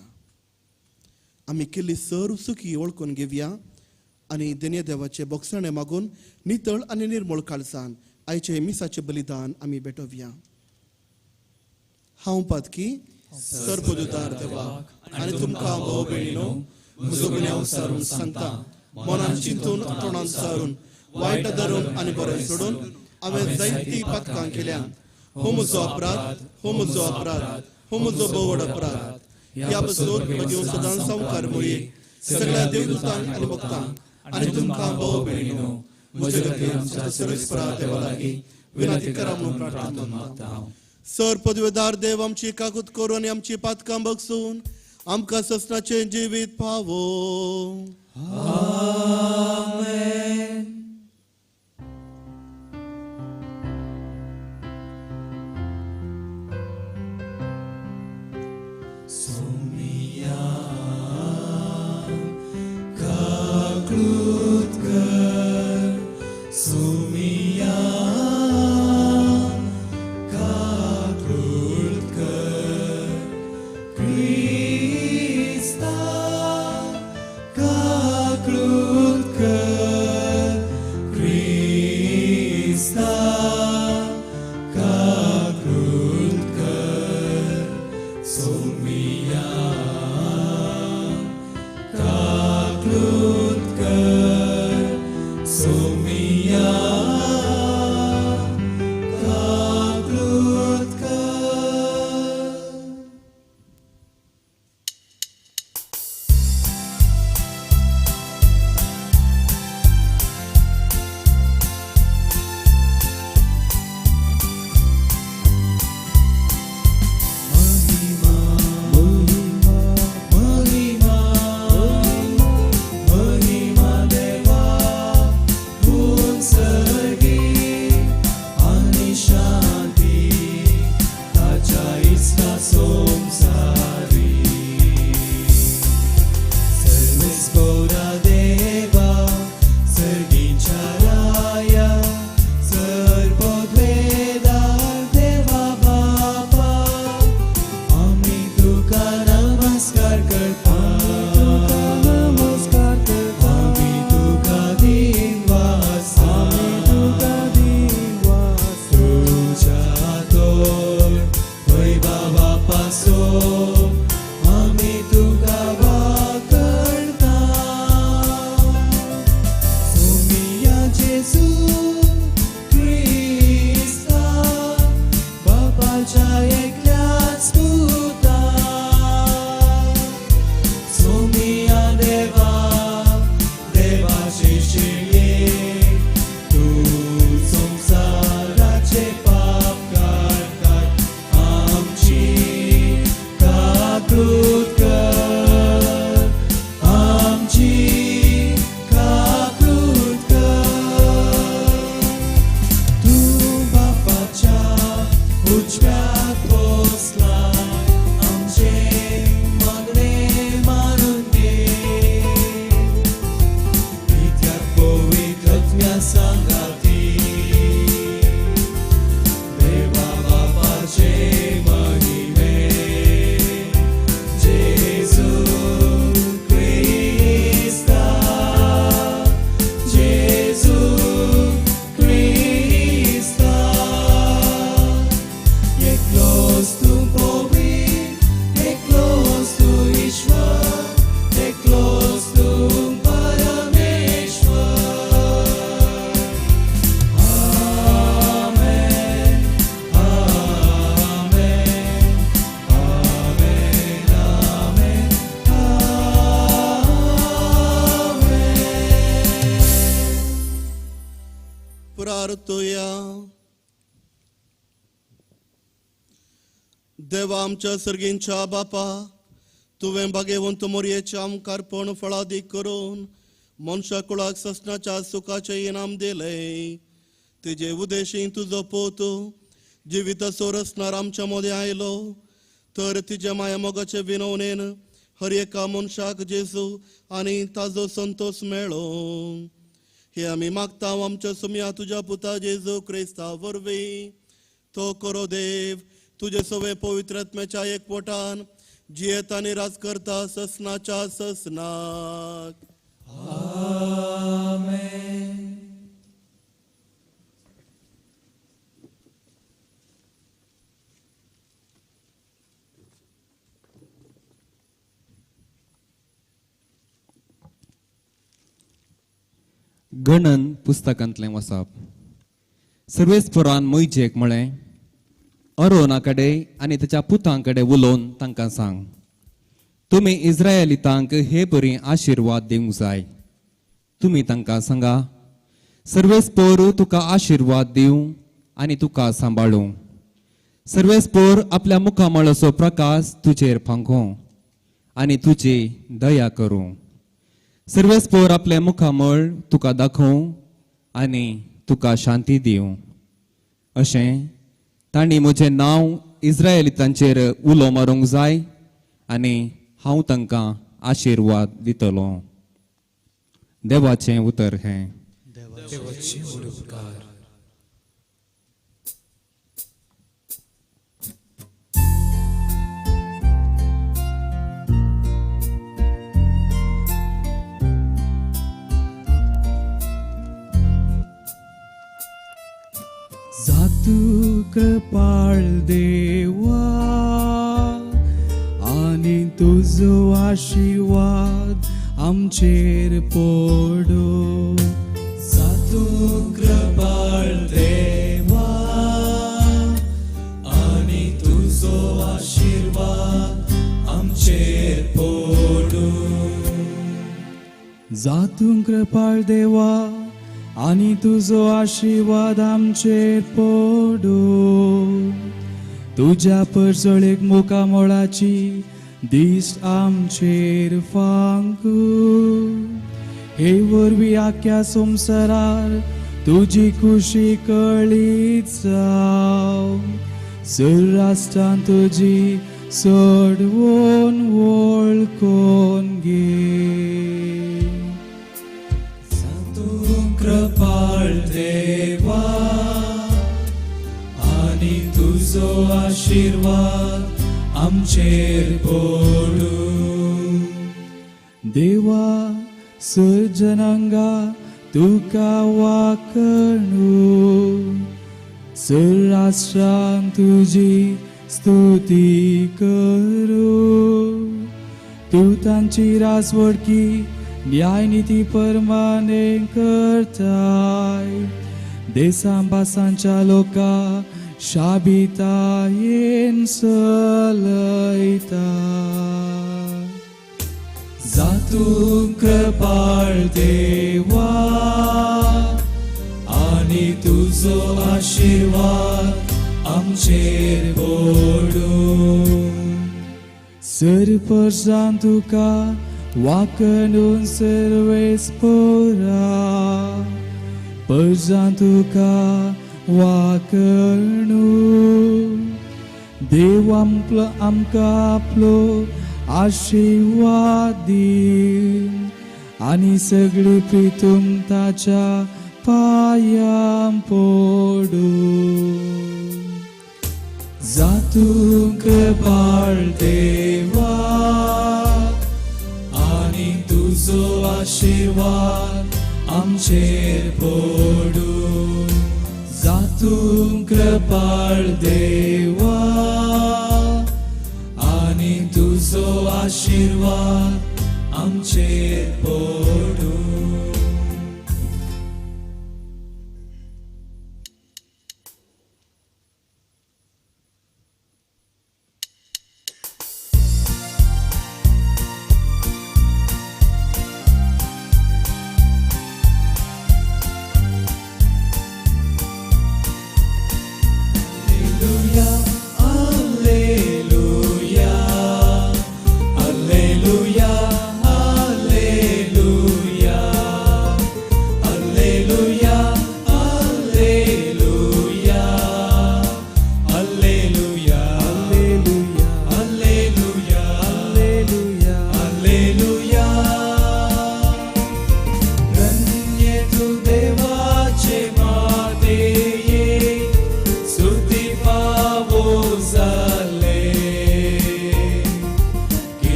आमी केल्ली सर्व चुकी वळखून घेवया आनी देणे देवाचे बोगसणे मागून नितळ आनी निर्मळ काळसान आयचे मिसाचे बलिदान आमी भेटोवया. हांव पातकी सर्वदुतार देवाक आनी तुमकां भाव भयणीनो म्हजो गुन्यांव सारून सांगता, मनान चिंतून तोंडान सारून वायट धरून आनी बरें सोडून हांवें जायतीं पातकां केल्यात. हो म्हजो अपराध, हो म्हजो अपराध, हो म्हजो भोव अपराध. ह्या पासून म्हज्यो सदां संवकार मुळये सगळ्या देवदूतांक आनी भक्तांक आनी तुमकां भाव भयणीनो म्हजे खातीर आमच्या सर्वेस्परा देवा लागीं विनंती करा म्हणून प्रार्थना मागता. सर पदवेदार देव आमची काकूत करून आनी आमची पातकां बगसून आमकां ससनाचें जिवीत पावो. आमेन. सोमिया काकूत कर, सोमिया काकूत कर, क्रिस्ता काकूत कर, क्रिस्ता काकूत कर, सोमिया काकूत कर, सोमिया काकूत कर. महिमा महिमा महिमा देवा उंचगी आनी शांती ताच्या इस्ता संवसारी. सर्वेस्परा देवा सर्गीच्या राया सर्वपदवेदार देवा बापा आमी तुका नमस्कार करता, नमस्कार करता, आमी तुका दिनवास, आमी तुका दिनवास. तुज्या तोर वैभवा पासून आमी तुका वाकळता. सोमिया जेजू क्रिस्ता बापाच्या एकल्याच पुता, सोमिया देवा देवाचे शिळये तूं संवसाराचे पाप काडटाय आमची काकूत कर, आमची काकूत कर. तूं बापाच्या उजव्याक बसला आमचें मागणें मानून घे, कित्याक पवित्र आत्म्या सांगाती देवा बापाचे महिमे. जेजू क्रिस्ता, जेजू क्रिस्ता, एकलोच तूं पवित्र, एकलोच तूं ईश्वर, एकलोच तूं परमेश्वर. आमेन, आमेन, आमेन, आमेन, आमेन. प्रार्थुया. देवा आमच्या सर्गींच्या बापा, तुवें भागेवंत मोरयेचें आमकारपण फळादीक करून मनशा कुळाक ससनाच्या सुखाचें इनाम दिलें. तुजे उदेशी तुजो पूत जिविताचो रचणार आमच्या मदें आयलो, तर तिज्या माया मोगाचे विनवणेन हर एका मनशाक जेजू आनी ताजो संतोश मेळो. हे आमी मागता आमच्या सुमया तुज्या पुता जेजू क्रिस्ता वरवीं. तो करो देव तुजे सवे पवित्र आत्म्याच्या एकवटान जियेता आनी राज करता ससनाच्या ससनाक. गणन पुस्तकांतलें वसप. सर्वेस्परान मोयजेक म्हळें, अरोना कडेन आनी ताच्या पुतां कडेन उलोवन तांकां सांग, तुमी इस्रायलितांक हे बरी आशिर्वाद दिवंक जाय. तुमी तांकां सांगा, सर्वेस्पर तुका आशिर्वाद दिवं आनी तुका सांबाळूं. सर्वेस्पर आपल्या मुखामळाचो प्रकाश तुजेर फांकों आनी तुजी दया करूं. सर्वेस्पर आपलें मुखामळ तुका दाखोवं आनी तुका शांती दिवं. अशें तांणी म्हजें नांव इस्रायलितांचेर उलो मारूंक जाय आनी हांव तांकां आशिर्वाद दितलो. देवाचें उतर हें. देवाचे उपकार. जातू कृपाळ देवा आनी तुजो आशिर्वाद आमचेर पडो. जातू कृपाळ देवा आनी तुजो आशिर्वाद आमचेर पडो. जातू कृपाळ देवा आनी तुजो आशिर्वाद आमचेर पडो. तुज्या परजळेक मुखामळाची दिश्ट आमचेर फांकू. हे वरवीं आख्या संवसारार तुजी खुशी कळीत जावं. सर राष्ट्रान तुजी सोडवून वळखून घे. कृपाळ देवा आनी तुजो आशिर्वाद आमचेर पडूं. देवा सर्जनांगा तुका वाकणू. सर राष्ट्रान तुजी स्तुती करूं. तूं तांची राजवडकी न्यायनिती परमाने करताय. देसां भासांच्या लोका शाबितायेन चलयता. जातू कृपाळ देवा आनी तुजो आशिर्वाद आमचेर पडूं. सरपरसान तुका वाकणून सर्वेस्परा परजान तुका वाकणू. देव आमकां आपलो आशिर्वाद दी आनी सगळी प्रितूम ताच्या पांयां पडूं. जातू कृपाळ देवा आनी तुजो आशिर्वाद आमचेर पडूं. जातू कृपाळ देवा आनी तुजो आशिर्वाद आमचेर पडूं. Alleluia, alleluia, alleluia.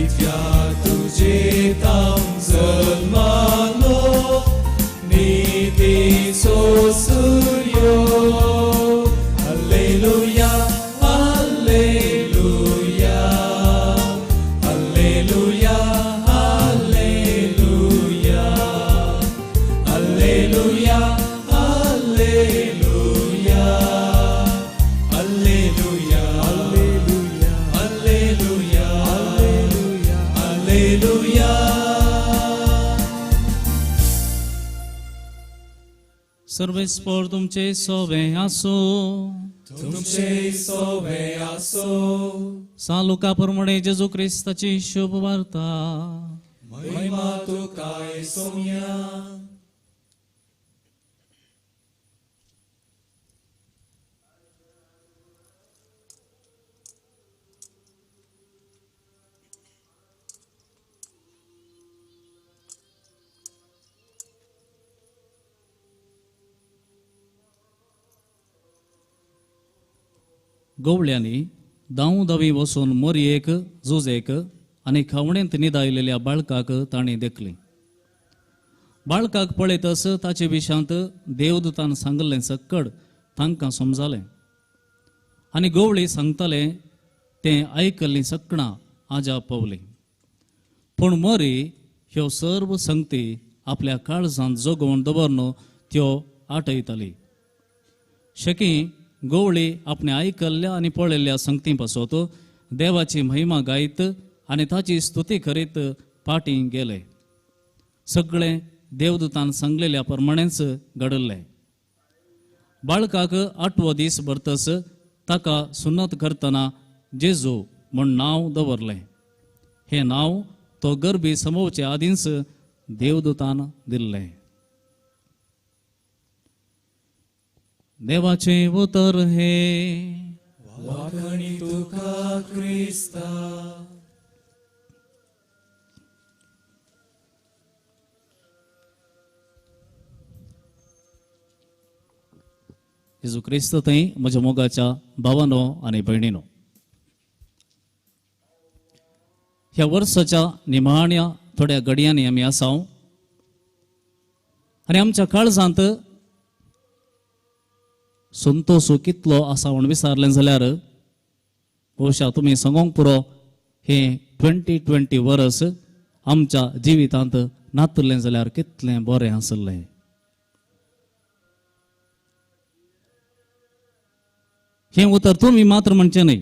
कित्याक तुजे तावन जल्मालो नितीचो सूर्यो. Hallelujah, hallelujah, hallelujah, hallelujah, hallelujah, hallelujah, hallelujah, hallelujah, hallelujah. सर्वेस्पर तुमचे सोवे आसो. तुमचे सोवे आसो. सा लुका प्रमाणे जेजू क्रिस्ताची शुभ वार्ता. महिमा तुका सोम्या. गोवळ्यांनी दाव दावी वचून मोरयेक जुजेक आनी खावणेंत निदायलेल्या बाळकाक तांणी देखली. बाळकाक पळयतच ताचे विशांत देवदूतान सांगल्लें सक्कड तांकां समजालें आनी गोवळी सांगताले तें आयकल्लीं सकणां आजा पावलीं. पूण मोरी ह्यो सर्व संगती आपल्या काळजांत जगोवन दवरन त्यो आटयताली. शकी गोवळी आपणे आयकल्ल्या आनी पळयल्ल्या संगती पासत देवाची महिमा गायत आनी ताची स्तुती करीत पाटी गेले. सगळें देवदूतान सांगलेल्या प्रमाणेच घडल्लें. बाळकाक आठवो दीस भरतच ताका सुन्नत करतना जेजू म्हूण नांव दवरलें. हें नांव तो गर्भी समोवचे आदींच देवदूतान दिल्लें. देवाचें उतर हे वाखणी तुका क्रिस्ता. जेजू क्रिस्त थंय म्हज्या मोगाच्या भावानो आनी भयणीनो, ह्या वर्साच्या निमाण्या थोड्या घडयांनी आमी आसा आनी आमच्या काळजांत संतोष कितलो आसा म्हूण विचारलें जाल्यार बहुशा तुमी सांगूंक पुरो हें 2020 वर्स आमच्या जिवितांत नातलें जाल्यार कितलें बरें आसलें. हें उतर तुमी मात्र म्हणचें न्हय,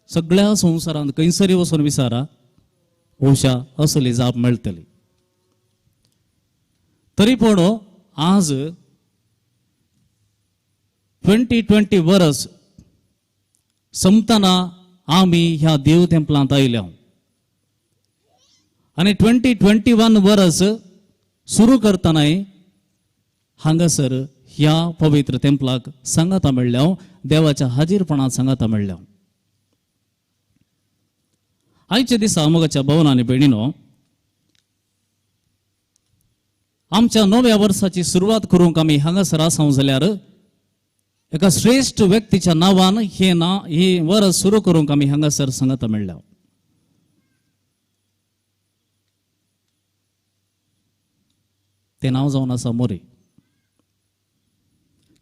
सगळ्या संवसारांत खंयसरी वचून विचारा बहुशा असली जाप मेळटली. तरी पूण आज 2020 वर्स सोंपतना आमी ह्या देव तेंपलांत आयल्या आनी 2021 वर्स सुरू करतनाय हांगासर ह्या पवित्र तेंपलाक सांगाता मेळ्ळ्या, देवाच्या हाजीरपणांत सांगाता मेळ्ळ्या. आयच्या दिसा मोगाच्या भवन आनी भयणीनो, आमच्या नव्या वर्साची सुरवात करूंक आमी हांगासर आसा जाल्यार एका श्रेश्ठ व्यक्तीच्या नांवान हे ना ही वर्स सुरू करूंक आमी हांगासर सांगाता मेळ्ळ्या. तें नांव जावन आसा मोरी.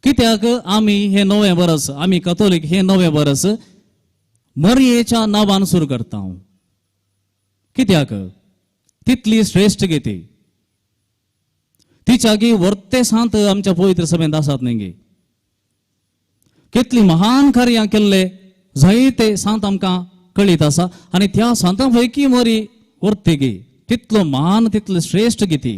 कित्याक आमी हे नवें वर्स, आमी कथोलीक हे नवें वर्स मोरयेच्या नांवान सुरू करता. कित्याक तितली श्रेश्ठ गे तिच्या गी वर्ते सांत आमच्या पवित्र सभेंत आसात न्ही गे. कितली महान कार्यां केल्ले जायते सांत आमकां कळीत आसा आनी त्या सांतां पैकी मोरी वर्ते गे तितलो महान तितलो श्रेश्ठ गे ती.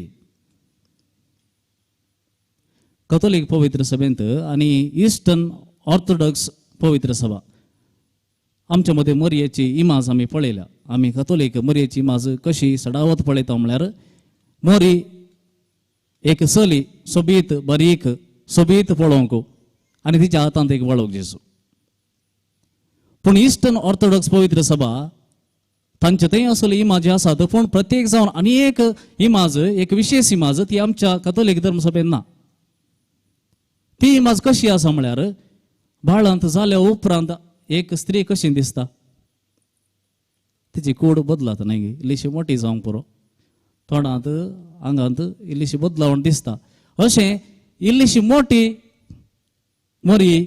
कथोलीक पवित्र सभेंत आनी इस्टर्न ऑर्थोडॉक्स पवित्र सभा आमच्या मदें मोरयेची इमाज आमी पळयल्या. आमी कथोलीक मोरयेची इमाज कशी सडावत पळयता म्हळ्यार मोरी एक चली सोबीत बारीक सोबीत पळोवंक आनी तिच्या हातांत एक वळख जेजू. पूण इस्टर्न ऑर्थोडॉक्स पवित्र सभा तांचे थंय असली इमाज आसात, पूण प्रत्येक जावन आनी एक इमाज एक विशेष इमाज ती आमच्या कथोलीक धर्मसभेन ना. ती इमाज कशी आसा म्हळ्यार बाळांत जाल्या उपरांत एक स्त्री कशी दिसता, तिची कूड बदलाता न्हय इल्लीशी मोटी जावंक पुरो, तोंडांत आंगांत इल्लीशी बदलावण दिसता. अशें इल्लीशी मोटी मोरी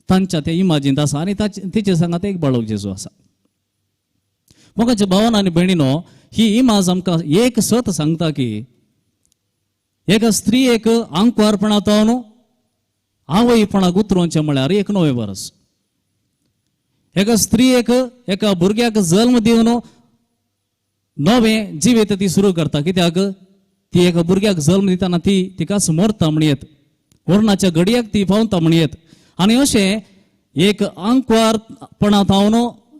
तांच्या त्या इमाजींत आसा आनी तिचे सांगात एक बाळक जेजू आसा. मोगाच्या भावान आनी भयणीनो, ही इमाज आमकां एक सत सांगता की एका स्त्रियेक आंकवारपणांत आवयपणाक उतरोवचें म्हळ्यार एक नवें बरस. एका स्त्रियेक एका भुरग्याक जल्म दिवन नवें जिवीत ती सुरू करता. कित्याक ती एका भुरग्याक जल्म दितना ती तिकाच मरता म्हणयेत, मरणाच्या घडयाक ती पावता म्हणयेत. आनी अशें एक आंकवारपणांत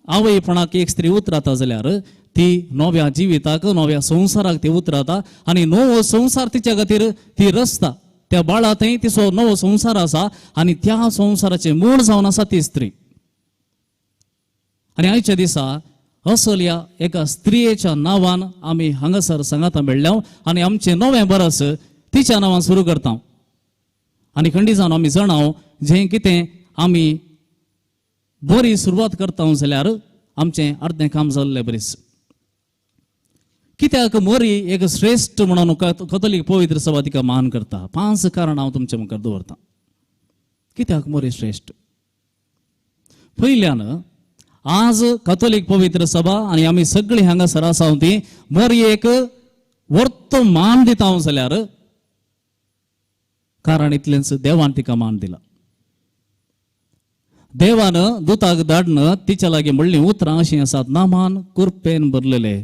आवयपणाक एक स्त्री उतरता जाल्यार ती नव्या जिविताक नव्या संवसाराक ती उतरता आनी नवो संवसार तिच्या खातीर ती रचता. त्या बाळा थंय तिचो नवो संवसार आसा आनी त्या संवसाराचें मूळ जावन आसा ती स्त्री. आनी आयच्या दिसा असल्या एका स्त्रियेच्या नांवान आमी हांगासर सांगाता मेळ्ळ्या आनी आमचें नवें बरस तिच्या नांवान सुरू करता. आनी खंडी जावन आमी जाणाव जें कितें आमी बरी सुरवात करता जाल्यार आमचें अर्दें काम जाल्लें बरीच. कित्याक मोरी एक श्रेश्ठ म्हणून कथोलीक पवित्र सभा तिका मान करता. 5 कारणां हांव तुमचे मुखार दवरता कित्याक मोरी श्रेश्ठ. पयल्यान आज कथोलीक पवित्र सभा आनी आमी सगळीं हांगासर आसा ती मोरयेक वर्तो मान दिता जाल्यार कारण इतलेंच देवान तिका मान दिला. देवान दुताक धाडन तिच्या लागीं म्हणलीं उतरां अशीं आसात, नामान कुरपेन भरलेले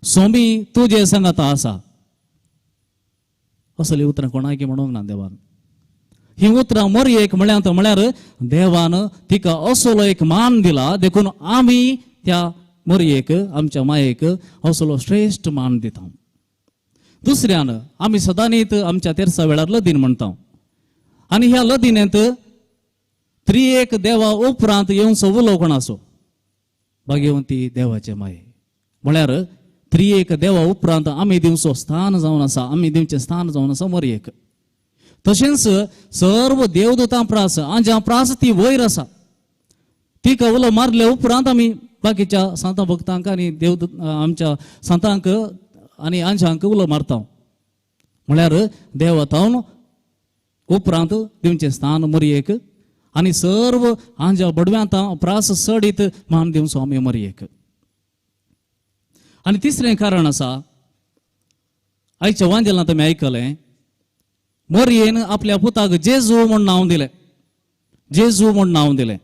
सोमी तुजे सांगाता आसा. असली उतरां कोणाकी म्हणूंक ना देवान. ही उतरां मोरयेक म्हळ्यात म्हळ्यार देवान तिका असलो एक मान दिला, देखून आमी त्या मोरयेक आमच्या मायेक असलो श्रेश्ठ मान दिता. दुसऱ्यान आमी सदांनीत आमच्या तेरसा वेळार लदीन म्हणटा आनी ह्या लदिनेंत त्रिएक देवा उपरांत येवचो उलो कोणाचो भाग्यवंती देवाचे माये. म्हळ्यार त्रिएक देवा उपरांत आमी दिवचो स्थान जावन आसा, आमी दिवचें स्थान जावन आसा मोरयेक. तशेंच सर्व देवदूतां प्रास आंज्या प्रास ती वयर आसा. तिका उलो मारले उपरांत आमी बाकीच्या सांतां भक्तांक आनी देवदूत आमच्या सांतांक आनी आंज्यांक उलो मारता. म्हळ्यार देवा तावन उपरांत दिवचें स्थान मोरयेक आनी सर्व आंज्या बडव्यांत प्रास चडीत मान दिवचो आमी मोरयेक. आनी तिसरें कारण आसा, आयच्या वांजेलांत तुमी आयकलें मोरयेन आपल्या पुताक जेजू म्हूण नांव दिलें, जेजू म्हूण नांव दिलें.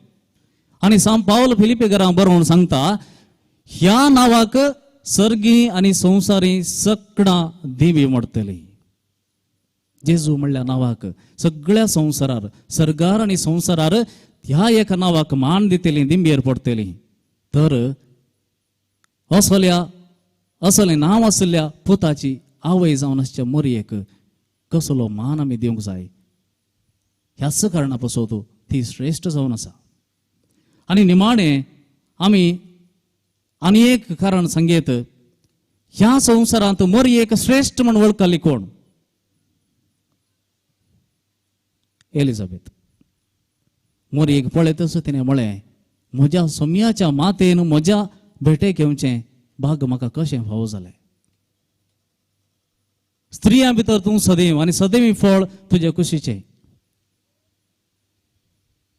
आनी सांत पावल फिलिपी घरां बरोवन सांगता ह्या नांवाक सर्गी आनी संवसारी सगळां दिवी मोडटली. जेजू म्हणल्या नांवाक सगळ्या संवसारार सर्गार आनी संवसारार ह्या एका नांवाक मान दितली, दिंबेर पडटली. तर असल्या असलें नांव आशिल्ल्या पुताची आवय जावन आसच्या मोरयेक कसलो मान आमी दिवंक जाय. ह्याच कारणा पासत ती श्रेश्ठ जावन आसा. आनी निमाणें आमी आनी एक कारण सांगयत, ह्या संवसारांत मोरयेक श्रेश्ठ म्हूण वळखली कोण? एलिझाबेथ. मोरयेक पळयतच तिणें म्हळें म्हज्या सोम्याच्या मातेन म्हज्या भेटेक येवचें भाग म्हाका कशें फावो जालें. स्त्रियां भितर तूं सदैव आनी सदैव फळ तुजे कुशीचें.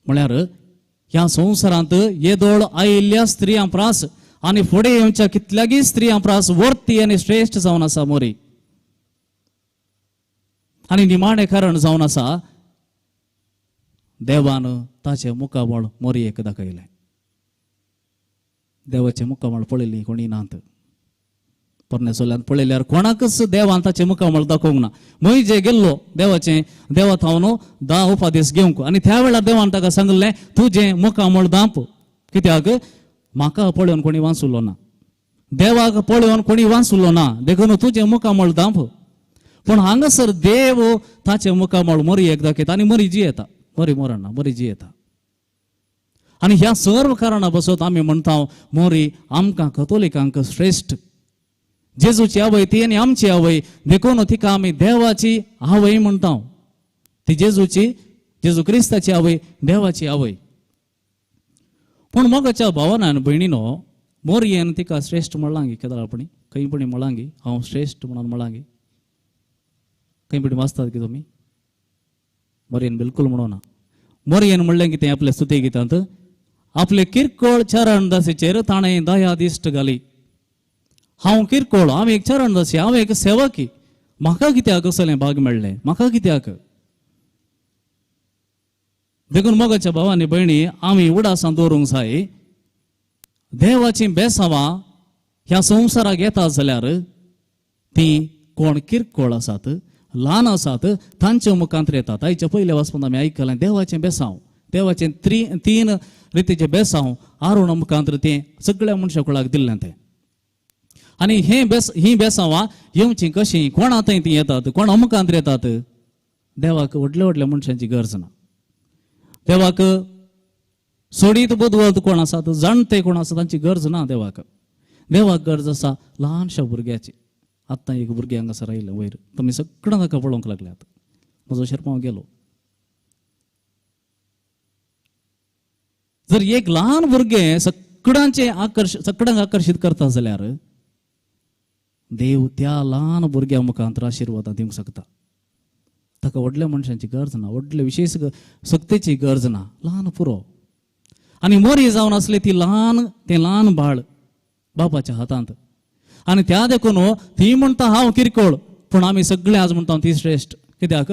म्हळ्यार ह्या संवसारांत येदोळ आयिल्ल्या स्त्रियां प्रास आनी फुडें येवच्या कितल्यागी स्त्रियां प्रास वर्ती आनी श्रेश्ठ जावन आसा मोरी. आनी निमाणें कारण जावन आसा देवान ताचें मुखामळ मोरयेक दाखयलें. देवाचें मुखामळ पळयली कोणी नात. पोरण्या सोल्यांत पळयल्यार कोणाकच देवान ताचें मुखामळ दाखोवंक ना. मोहिजे गेल्लो देवाचें देवा थावन 10 उपादेश घेवंक आनी त्या वेळार देवान ताका सांगलें तुजें मुखामळ दांप, कित्याक म्हाका पळोवन कोणी वांचुलो ना, देवाक पळोवन कोणी वांचुलो ना, देखून तुजें मुखामळ दांप. पूण हांगासर देव ताचें मुखामळ मोरयेक दाखयता आनी मोरी जियेता, मोरी मरना, मोरी जियेता. आनी ह्या सर्व कारणा पासत आमी म्हणटा मोरी आमकां कथोलिकांक श्रेश्ठ. जेजूची आवय ती आनी आमची आवय, देखून तिका आमी देवाची आवय म्हणटा. ती जेजूची, जेजू क्रिस्ताची आवय, देवाची आवय. पूण मोगाच्या भावान आनी भयणीनो, मोरयेन तिका श्रेश्ठ म्हणलांगी केदळापणी खंय पणी म्हणलांगी हांव श्रेश्ठ म्हणून म्हणलांगी खंय पणी वाचतात की तुमी मोरयेन बिलकुल म्हणूना. मोरयेन म्हणलें कितें आपल्या स्तुती गितांत आपले किरकोळ चरणदासीचेर ताणें दया दिश्ट घाली. हांव किरकोळ, हांव एक चरणदासी, हांव एक सेवकी, म्हाका कित्याक असलें भाग मेळ्ळें, म्हाका कित्याक? देखून मोगाच्या भावांनी भयणी आमी उडासां दवरूंक जाय. देवाचीं बेसांवां ह्या संवसाराक येता जाल्यार तीं कोण किरकोळ आसात, ल्हान आसात, तांच्या मुखांत येतात. आयच्या पयल्या वाचपांत आमी आयकलें देवाचें बेसांव, देवाचें तीन रितीचें बेसांव आरुण मुखांत तें सगळ्या मनशा कुळाक दिल्लें तें. आनी हे बेस ही बेसांवां येवचीं कशीं, कोणा थंय तीं येतात, कोणा मुखांत येतात? देवाक व्हडल्या व्हडल्या मनशांची गरज ना. देवाक सोडीत बुदवंत कोण आसात, जाणटे कोण आसा तांची गरज ना देवाक. देवाक गरज आसा ल्हानशा भुरग्याची. आत्तां एक भुरगें हांगासर आयलें वयर, तुमी सगळ्यां ताका पळोवंक लागल्यात. म्हजो शेरपांव गेलो. जर एक ल्हान भुरगें सगळ्यांचे सगळ्यांक आकर्शीत करता जाल्यार देव त्या ल्हान भुरग्या मुखांत आशिर्वादां दिवंक शकता. ताका व्हडल्या मनशांची गरज ना, व्हडले विशेश शक्तीची गरज ना, ल्हान पुरो. आनी मोरी जावन आसली ती ल्हान, तें ल्हान बाळ बापाच्या हातांत. आनी त्या देखून ती म्हणटा हांव किरकोळ, पूण आमी सगळे आज म्हणटा ती श्रेश्ठ. कित्याक?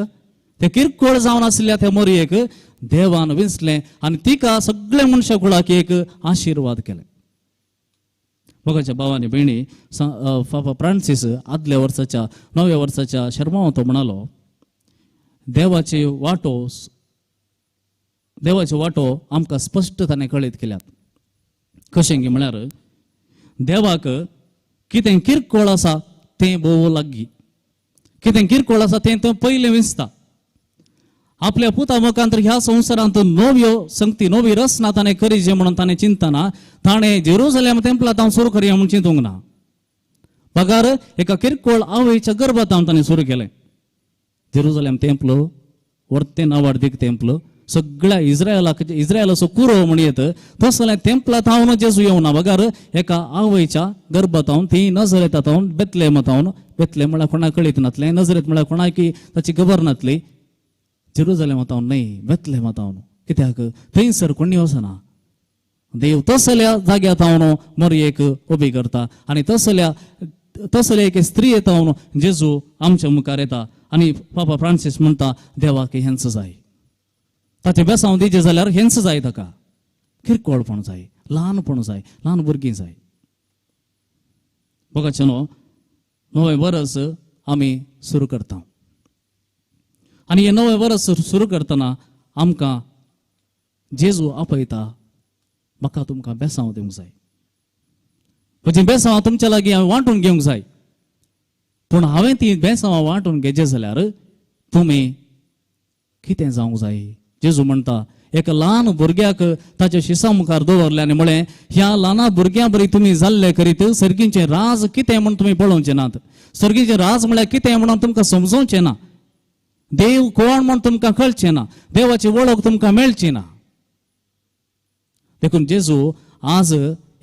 ते किरकोळ जावन आसल्या त्या मोरयेक देवान विंचलें आनी तिका सगळे मनशा कुळाक एक आशिर्वाद केले. मोगाच्या भावांनी भयणी, पापा फ्रांसीस आदल्या वर्साच्या नव्या वर्साच्या शर्मांव तो म्हणालो, देवाचे वाटो आमकां स्पश्ट ताणें कळीत केल्यात. कशें म्हळ्यार देवाक कितें किरकोळ आसा तें भोव लागीं, कितें किरकोळ आसा तें तो पयलें विंचता. आपल्या पुता मुखांतर ह्या संवसारांत नव्यो संगती, नवी रचना ताणें करीजे म्हणून ताणें चिंतना ताणें जेरुजलेम तेंपलांत हांव सुरू करया म्हणून चिंतूंक ना, बगार एका किरकोळ आवयच्या गर्भांत हांव ताणें सुरू केलें. जेरुजलेम तेंपलो वर्ते नावाडदीक तेंपलो, सगळ्या इस्रायलाक इस्रायलाचो कुरो म्हण येत तसलें तेंपलांत हांव जेजू येवना, बगार एका आवयच्या गर्भांत हांव ती नजरेंत हांव बेतलेमांत हांव, बेतलेम म्हळ्यार कोणाक कळीत नातलें, नजरेंत म्हळ्यार कोणाक ताची खबर नातली, जेरुजलेमांत हांव न्हय बेतलेमांत हांव. कित्याक? थंयसर कोणी वचना. देव तसल्या जाग्यांत हांव मोरयेक उबी करता आनी तसल्या एके स्त्री येता हांव जेजू आमच्या मुखार येता. आनी पापा फ्रांसीस म्हणटा देवाक हेंच जाय, ताचें बेसांव दिचें जाल्यार हेंच जाय ताका, किरकोळपण जाय, ल्हानपण जाय, ल्हान भुरगीं जाय. बघाचें न्हू नवें वरस आमी सुरू करता आनी हें नवें वरस सुरू करतना आमकां जेजू आपयता, म्हाका तुमकां बेसांव दिवंक जाय, म्हजीं बेसांवां तुमच्या लागीं हांवें वांटून घेवंक जाय. पूण हांवें ती बेसांवां वांटून घेजे जाल्यार तुमी कितें जावंक जाय? जेजू म्हणटा एका ल्हान भुरग्याक ताच्या शिसा मुखार दवरलें आनी म्हळें, ह्या ल्हाना भुरग्यां बरी तुमी जाल्ले करीत सर्गीचें राज कितें म्हूण तुमी पळोवचें नात, सर्गीचें राज म्हळ्यार कितें म्हणून तुमकां समजोवचें ना, देव कोण म्हूण तुमकां कळचें ना, देवाची वळख तुमकां मेळची ना. देखून जेजू आज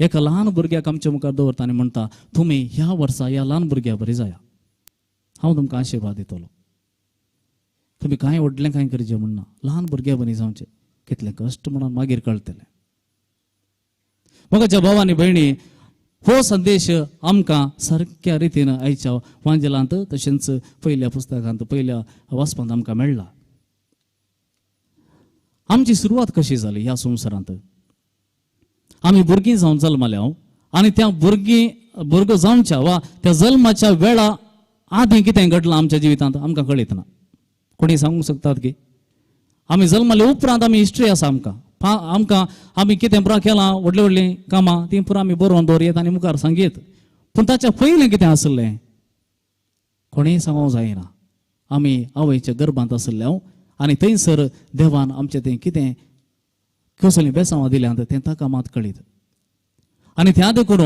एका ल्हान भुरग्याक आमच्या मुखार दवरता आनी म्हणटा, तुमी ह्या वर्सा ह्या ल्हान भुरग्या बरी जाया, हांव तुमकां आशिर्वाद दितलो. तुमी कांय व्हडलें कांय करचें म्हणना, ल्हान भुरग्या बरी जावचें, कितलें कश्ट म्हणून मागीर कळटलें. म्हज्या भाव आनी भयणी, हो संदेश आमकां सारक्या रितीन आयच्या वांजेलांत तशेंच पयल्या पुस्तकांत पयल्या वाचपांत आमकां मेळ्ळा. आमची सुरवात कशी जाली ह्या संवसारांत? आमी भुरगीं जावन जल्मल्या आनी त्या भुरगो जावच्या वा त्या जल्माच्या वेळा आदीं कितें घडलां आमच्या जिवितांत आमकां कळीत ना. कोणी सांगूंक शकतात की आमी जल्मले उपरांत आमी हिस्ट्री आसा आमकां, आमकां आमी कितें पुरा केलां, व्हडलीं व्हडलीं कामां तीं पुरा आमी बरोवन दवरयत आनी मुखार सांगयत. पूण ताच्या पयलें कितें आसलें कोणीय सांगूंक जायना. आमी आवयच्या गर्भांत आसले आनी थंयसर देवान आमचें तें कितें कसलीं बेसांवां दिल्यांत तें ताका मात कळीत. आनी त्या देखून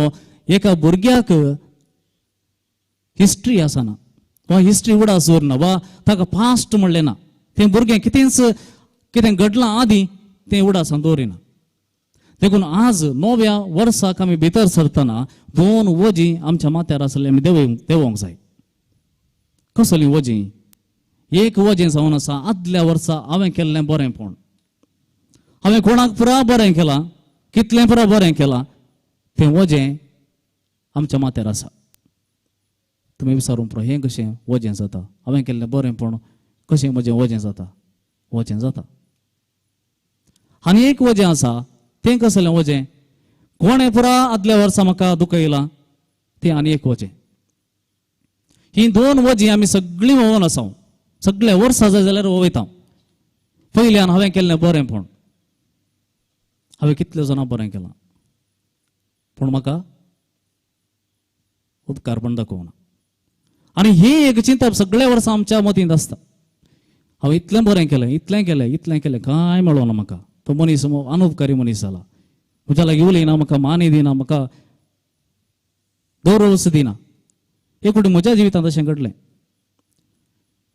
एका भुरग्याक हिस्ट्री आसना वा हिस्ट्री उडास उरना वा ताका पास्ट म्हणलें ना, तें भुरगें कितेंच कितें घडलां आदीं तें उडासान दवरिना. देखून आज नव्या वर्साक आमी भितर सरतना दोन वजीं आमच्या माथ्यार आसले आमी देवोंक जाय. कसलीं वजीं? एक वजें जावन आसा आदल्या वर्सा हांवें केल्लें बरेंपण, हांवें कोणाक पुरा बरें केलां, कितलें पुरा बरें केलां, तें वजें आमच्या माथ्यार आसा. तुमी विचारूंक पुरो हें कशें वजें जाता, हांवें केल्लें बरेंपण कशें म्हजें वजें जाता? वजें जाता. आनी एक वजें आसा तें कसलें वजें? कोणें पुरा आदल्या वर्सा म्हाका दुखयलां तें आनी एक वजें. ही दोन वजीं आमी सगळीं वोवन आसा, सगळे वर्सां जाय जाल्यार वयता. पयल्यान हांवें केल्लें बरेंपण, हांवें कितले जाणां बरें केलां पूण म्हाका उपकार पण दाखोवना. आनी ही एक चिंतप सगळे वर्सां आमच्या मतींत आसता, हांवें इतलें बरें केलें, इतलें केलें, इतलें केलें, कांय मेळोना म्हाका, तो मनीस अनुपकारी मनीस जाला, म्हज्या लागीं उलयना, म्हाका मानी दिना, म्हाका गौरवच दिना. एक फावटी म्हज्या जिवितांत अशें घडलें,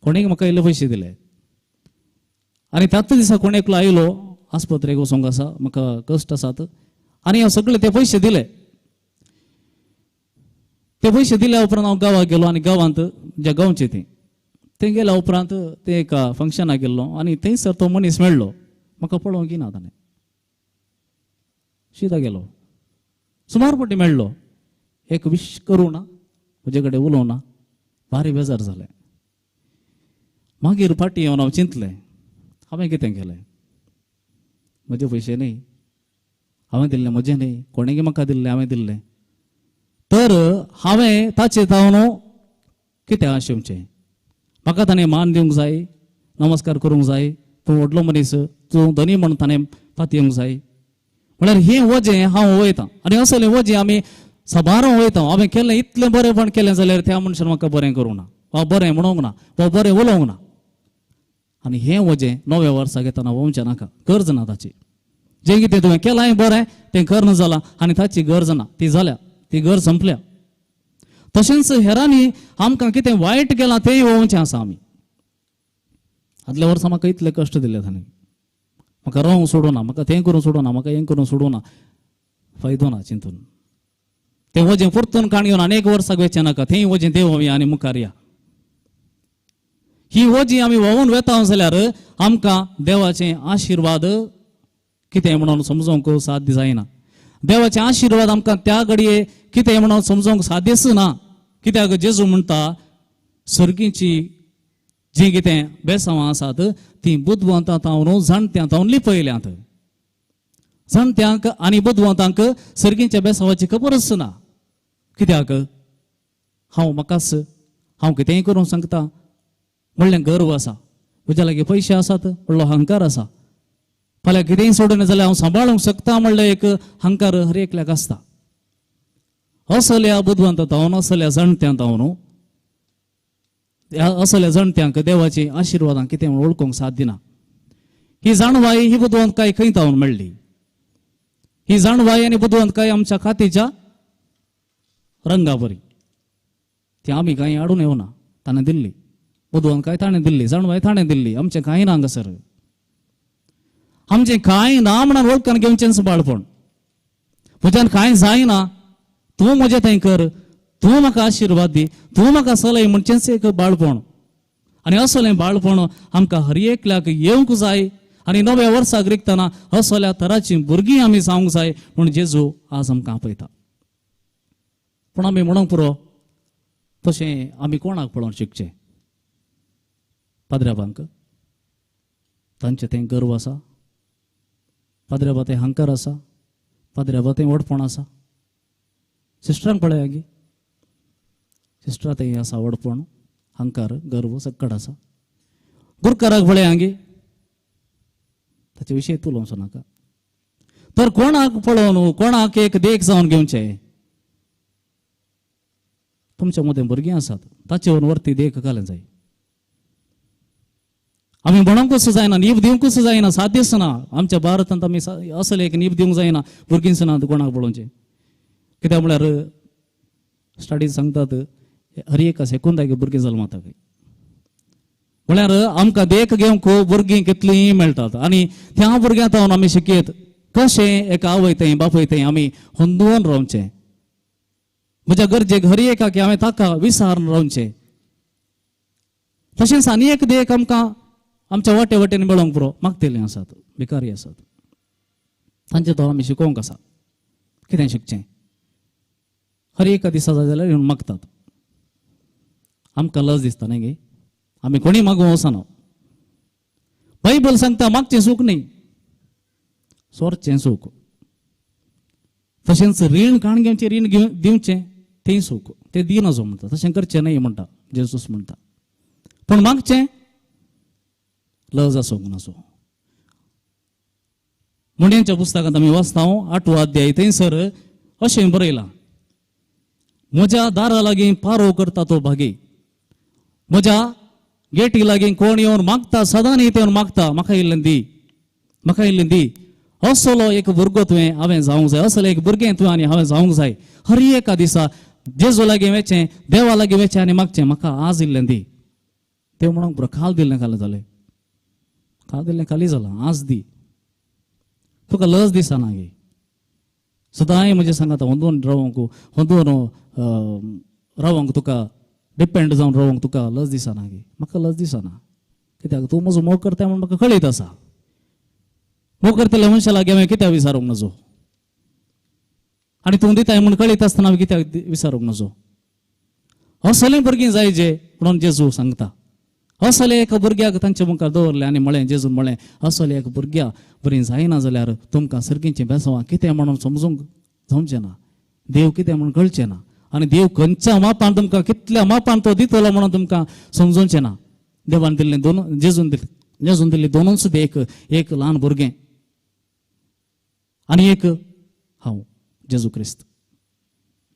कोणेक म्हाका इल्ले पयशे दिले आनी त्याच दिसा कोण एकलो आयलो आस्पत्रेक वचोंक आसा, म्हाका कश्ट आसात, आनी हांव सगळे ते पयशे दिले. ते पयशे दिल्या उपरांत हांव गांवाक गेलो आनी गांवांत ज्या गांवचे ती थंय गेल्या उपरांत ते एका फंक्शनाक गेल्लो आनी थंयसर तो मनीस मेळ्ळो, म्हाका पळोवंक ना ताणें, शिदा गेलो, सुमार फावटी मेळ्ळो, एक विश करूं ना, म्हजे कडेन उलोवना, भारी बेजार जालें. मागीर फाटीं येवन हांव चिंतलें हांवें कितें केलें, म्हजे पयशे न्ही, हांवें दिल्लें म्हजें न्ही, कोणें म्हाका दिल्लें हांवें दिल्लें, तर हांवें ताचें जावन कितें आशेवचें, म्हाका ताणें मान दिवंक जाय, नमस्कार करूंक जाय, तूं व्हडलो मनीस, तूं धनी म्हूण ताणें पातयेवंक जाय. म्हळ्यार हें वजें हांव वयतां आनी असलें वजें आमी साबार वयता. हांवें केलें इतलें बरेंपण केलें जाल्यार त्या मनशान म्हाका बरें करूंक ना, वा बरें म्हणूंक ना, वा बरें उलोवंक ना. आनी हें वजें नव्या वर्सा घेतना वचचें नाका, गरज ना ताची. जें कितें तुवें केलां बरें तें करना जालां आनी ताची गरज ना, ती जाल्या, ती गरज संपल्या. तशेंच हेरांनी आमकां कितें वायट केलां तेंय वचचें आसा. आमी आदल्या वर्सा म्हाका इतले कश्ट दिले ताणें, म्हाका रावंक सोडूना, म्हाका तें करूंक सोडूना, म्हाका हें करूंक सोडूना, फायदो ना चिंतून. तें वजें परतून काण घेवन आनी एक वर्साक वेचें नाका, तेंय वजें देंवोवया आनी मुखार या. ही वजीं आमी व्होंवून वेता जाल्यार आमकां देवाचे आशिर्वाद कितें म्हणून समजोवंक साध्य जायना. देवाचे आशिर्वाद आमकां त्या घडये कितें म्हणून समजोवंक साध्यच ना. कित्याक जेजू म्हणटा सर्गीची जीं कितें बेसांवां आसात तीं बुदवंतां तावन जाणट्यां तावन लिपयल्यांत. जाणट्यांक आनी बुदवंतांक सर्गीच्या बेसांवाची खबरच ना. कित्याक हांव म्हाकाच हांव कितेंय करूंक सांगता म्हणलें गर्व आसा, म्हज्या लागीं पयशे आसात म्हणलो अहंकार आसा, फाल्यां कितेंय सोडून जाल्यार हांव सांबाळूंक शकता म्हणलें एक अहंकार हर एकल्याक आसता. असल्या बुदवंत तावन असल्या जाणट्यां तावन असल्या जाणट्यांक देवाची आशिर्वादां कितें म्हूण वळखूंक साथ दिना. ही जाणवाय ही बुदवंतकाय खंय तावन मेळ्ळी? ही जाणवाय आनी बुदवंतकाय आमच्या खातीच्या रंगा बरी, ती आमी कांय हाडून येवना, ताणें दिल्ली बुदवंतकाय, ताणें दिल्ली जाणवाय, ताणें दिल्ली. आमचें कांय ना हांगासर, आमचें कांय ना म्हणून वळखून घेवचेंच बाळपण. म्हज्यान कांय जायना, तूं म्हजें थंय कर, तूं म्हाका आशिर्वाद दी, तूं म्हाका चलय म्हणचेंच एक बाळपण. आनी असलें बाळपण आमकां हर एकल्याक येवंक जाय आनी नव्या वर्साक रिगतना असल्या तराचीं भुरगीं आमी जावंक जाय म्हूण जेजू आज आमकां आपयता. पूण आमी म्हणूंक पुरो तशें आमी कोणाक पळोवन शिकचें? पाद्र्याबांक तांचें तें गर्व आसा, पाद्र्याबा तें हंकार आसा, पाद्र्याबा तें व्हडपण आसा. सिस्टरांक पळया गी, सिस्टरा तें आसा व्हडपण, हंकार, गर्व सक्कड आसा. गुरकाराक पळया गी, ताचे विशय उलोवचो नाका. तर कोणाक पळोवन कोणाक एक देख जावन घेवचें? तुमच्या मदें भुरगीं आसात, ताचे वरती देख घालें जाय. आमी म्हणूंकच जायना, नीब दिवंकच जायना, साध्यच ना. आमच्या भारतांत आमी असलें एक नीब दिवंक जायना भुरगींच ना कोणाक पळोवचें. कित्याक म्हळ्यार स्टडीज सांगतात हर एका सेकुंदाक भुरगीं जल्मता खंय. म्हळ्यार आमकां देख घेवंक भुरगीं कितलीं मेळटात आनी त्या भुरग्यां तावन आमी शिकयत. कशें एका आवय थंय बापूय थंय आमी होंदोवन रावचें, म्हज्या गरजेक हर एकाक हांवें ताका विसारून रावचें. तशेंच आनी एक देख आमकां आमच्या वाटे वाटेन मेळोंक पुरो, मागतले आसात, भिकारी आसात, तांचे तो आमी शिकोवंक आसा. कितें शिकचें? हर एका दिसा जाय जाल्यार येवन मागतात. आमकां लज दिसता न्ही गे, आमी कोणी मागूंक वचना. बायबल सांगता मागचें सूख न्ही, सोरचें सूख. तशेंच रीण काण घेवचें, रीण दिवचें तें सूख, तें दिनाजो म्हणटा, तशें करचें न्हय म्हणटा जेजूस म्हणटा. पूण मागचें लज आसूंक नासो. मुंड्यांच्या पुस्तकांत आमी वाचता 8वो अध्याय, थंयसर अशें बरयलां, म्हज्या दारा लागीं पारो करता तो भागी, म्हज्या गेटी लागीं कोण येवन मागता, सदां येवन मागता, म्हाका इल्लें दी, म्हाका इल्लें दी. असलो एक भुरगो तुवें हांवें जावंक जाय, असलो एक भुरगें तुवें आनी हांवें जावंक जाय. हर एका दिसा जेजू लागीं वेचें, देवा लागीं वेचें आनी मागचें, म्हाका आज इल्लें दी. देव म्हणूंक बरो, काल दिल्लें खालें जालें, काल दिल्लें खाली जालां, आज दी. तुका लज दिसना गे? सदांय म्हजें सांगाता होंदोवन रावंक, होंदोवन रावंक, तुका डिपेंड जावन रावंक तुका लज दिसना गे? म्हाका लज दिसना, कित्याक तूं म्हजो मोग करता म्हूण म्हाका कळीत आसा. मोग करतल्या मनशा लागीं हांवें कित्याक विचारूंक नजो, आनी तूं दिताय म्हूण कळीत आसतना हांवें कित्याक विचारूंक नजो? असलें भुरगीं जाय जे म्हणून जेजू सांगता. असले एका भुरग्याक तांचे मुखार दवरलें आनी म्हळें, जेजून म्हळें, असले एका भुरग्या बरीं जायना जाल्यार तुमकां सर्गीचें बेसांवां कितें म्हणून समजूंक जावचें ना, देव कितें म्हणून कळचें ना, आनी देव खंयच्या मापान तुमकां कितल्या मापान तो दितलो म्हणून तुमकां समजूचें ना. देवान दिल्लें दोन, जेजून दिल्लें, जेजून दिल्ली दोनूच देख, एक ल्हान भुरगें आनी एक हांव जेजू क्रिस्त.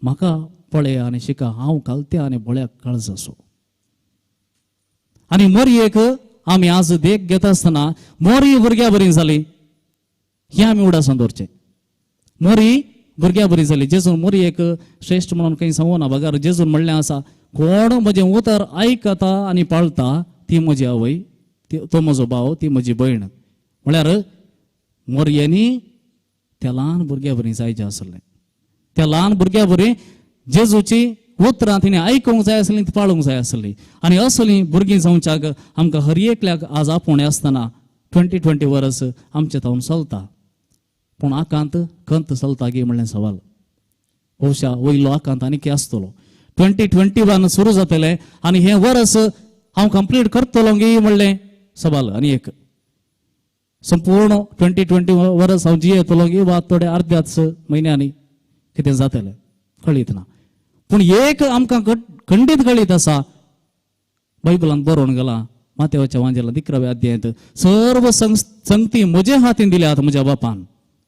म्हाका पळया आनी शिका, हांव घालत्या आनी भोळ्या काळजाचो. आनी मोरयेक आमी आज देख घेता आसतना मोरी भुरग्या बरी जाली हें आमी उडासान दवरचें. मोरी भुरग्या बरी जाली, जेजून मोरयेक श्रेश्ठ म्हणून खंय सांगूना, बगर जेजून म्हणलें आसा, कोण म्हजें उतर आयकता आनी पाळता ती म्हजी आवय, तो म्हजो भाव, ती म्हजी भयण. म्हळ्यार मोरयांनी त्या ल्हान भुरग्या बरी जायचें आसलें, त्या ल्हान भुरग्या बरी जेजूची उतरां तिणें आयकूंक जाय आसलीं, ती पाळूंक जाय आसली. आनी असलीं भुरगीं जावच्याक आमकां हर एकल्याक आज आपोवणें आसतना 2020 वर्स आमचें तावन चलता, पूण आकांत खंत चलता गी म्हणलें सवाल. बहुशा वयलो आकांत आनी आसतलो. 2021 सुरू जातलें आनी हें वर्स हांव कंप्लीट करतलो गी म्हणलें सवाल. आनी एक संपूर्ण 2020 वर्स हांव जियेतलो गी वा थोडे अर्द्याच म्हयन्यांनी कितें जातलें कळीत ना. पूण एक आमकां खंडीत कळीत आसा, बायबलांत बरोवन गेलां, मातेवाच्या वांजेला 11व्या अध्यायांत, सर्व संगती म्हज्या हातीन दिल्यात म्हज्या बापान.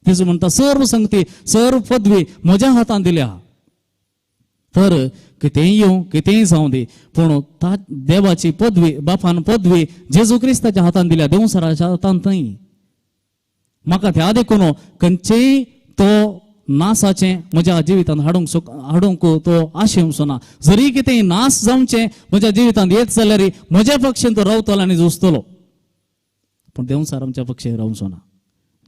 तेजू म्हणटा सर्व संगती, सर्व पदवी म्हज्या हातान दिल्या. तर कितेंय येवं, कितेंय जावं दी, पूण देवाची पदवी, बापान पदवी जेजू क्रिस्ताच्या हातान दिल्या, देवसराच्या हातान न्हय. म्हाका त्या देखून खंयचेय तो नासाचें म्हज्या जिवितांत हाडूंक तो आशेवचो ना. जरी कितें नास जावचें म्हज्या जिवितांत येत जाल्यार म्हज्या पक्षेन तो रावतलो आनी झुजतलो, पूण देवसार आमच्या पक्षेक रावचो ना.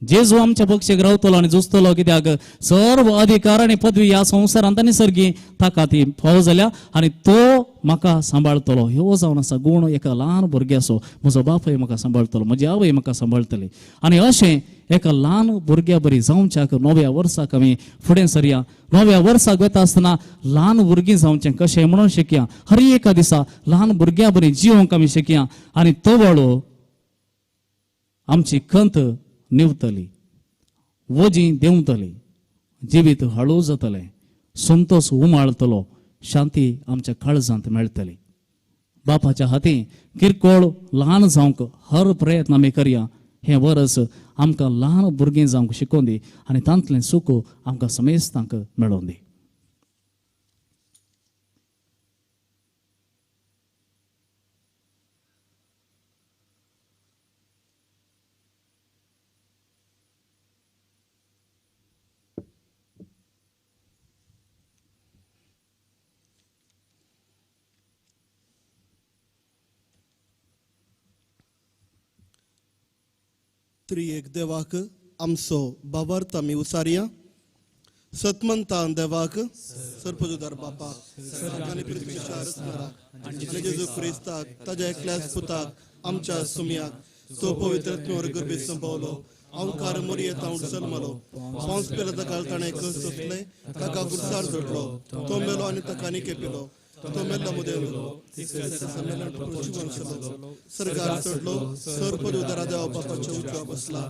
जेजू आमच्या पक्षेक रावतलो आनी झुजतलो, कित्याक सर्व अधिकार आनी पदवी ह्या संवसारांत आनी सर्गी ताका ती फावो जाल्या आनी तो म्हाका सांबाळतलो. ह्यो जावन आसा गूण एका ल्हान भुरग्याचो, म्हजो बापूय म्हाका सांबाळतलो, म्हजी आवय म्हाका सांबाळटली. आनी अशें एका ल्हान भुरग्या बरी जावच्याक नव्या वर्साक आमी फुडें सरया. नव्या वर्साक वता आसतना ल्हान भुरगीं जावचें कशें म्हणून शिकया. हर एका दिसा ल्हान भुरग्या बरी जिवंक आमी शिकया आनी तवळो आमची खंत निवतली, वजीं देंवतली, जिवीत हळू जातलें, संतोश उमाळतलो, शांती आमच्या काळजांत मेळटली. बापाच्या हाती किरकोळ ल्हान जावंक हर प्रयत्न आमी करया. हें वर्स आमकां ल्हान भुरगीं जावंक शिकोवन दी आनी तांतलें सूख आमकां समेस्तांक मेळोवन दी. त्रिएक देवाक आमचो भावार्थ आमी उसारया. सतमंतान देवाक सर्पजुदार बापाक आनी पृथ्वीच्या रचणाराक आनी जेजू क्रिस्ताक ताज्या एकल्याच पुताक आमच्या सुमयाक तो पवित्र आत्म्यावर गर्भेत संभवलो अवकार मोरयेत हांव जल्मलो पावस पेला ताका ताणें कस सोंसलें ताका गुरसार जोडलो तो मेलो आनी ताका निकेपिलो तो मेल्लो मुदेवलो जिवन जालो सरकार चडलो सर्पदुदारा देवा बापाच्या उजव्या बसला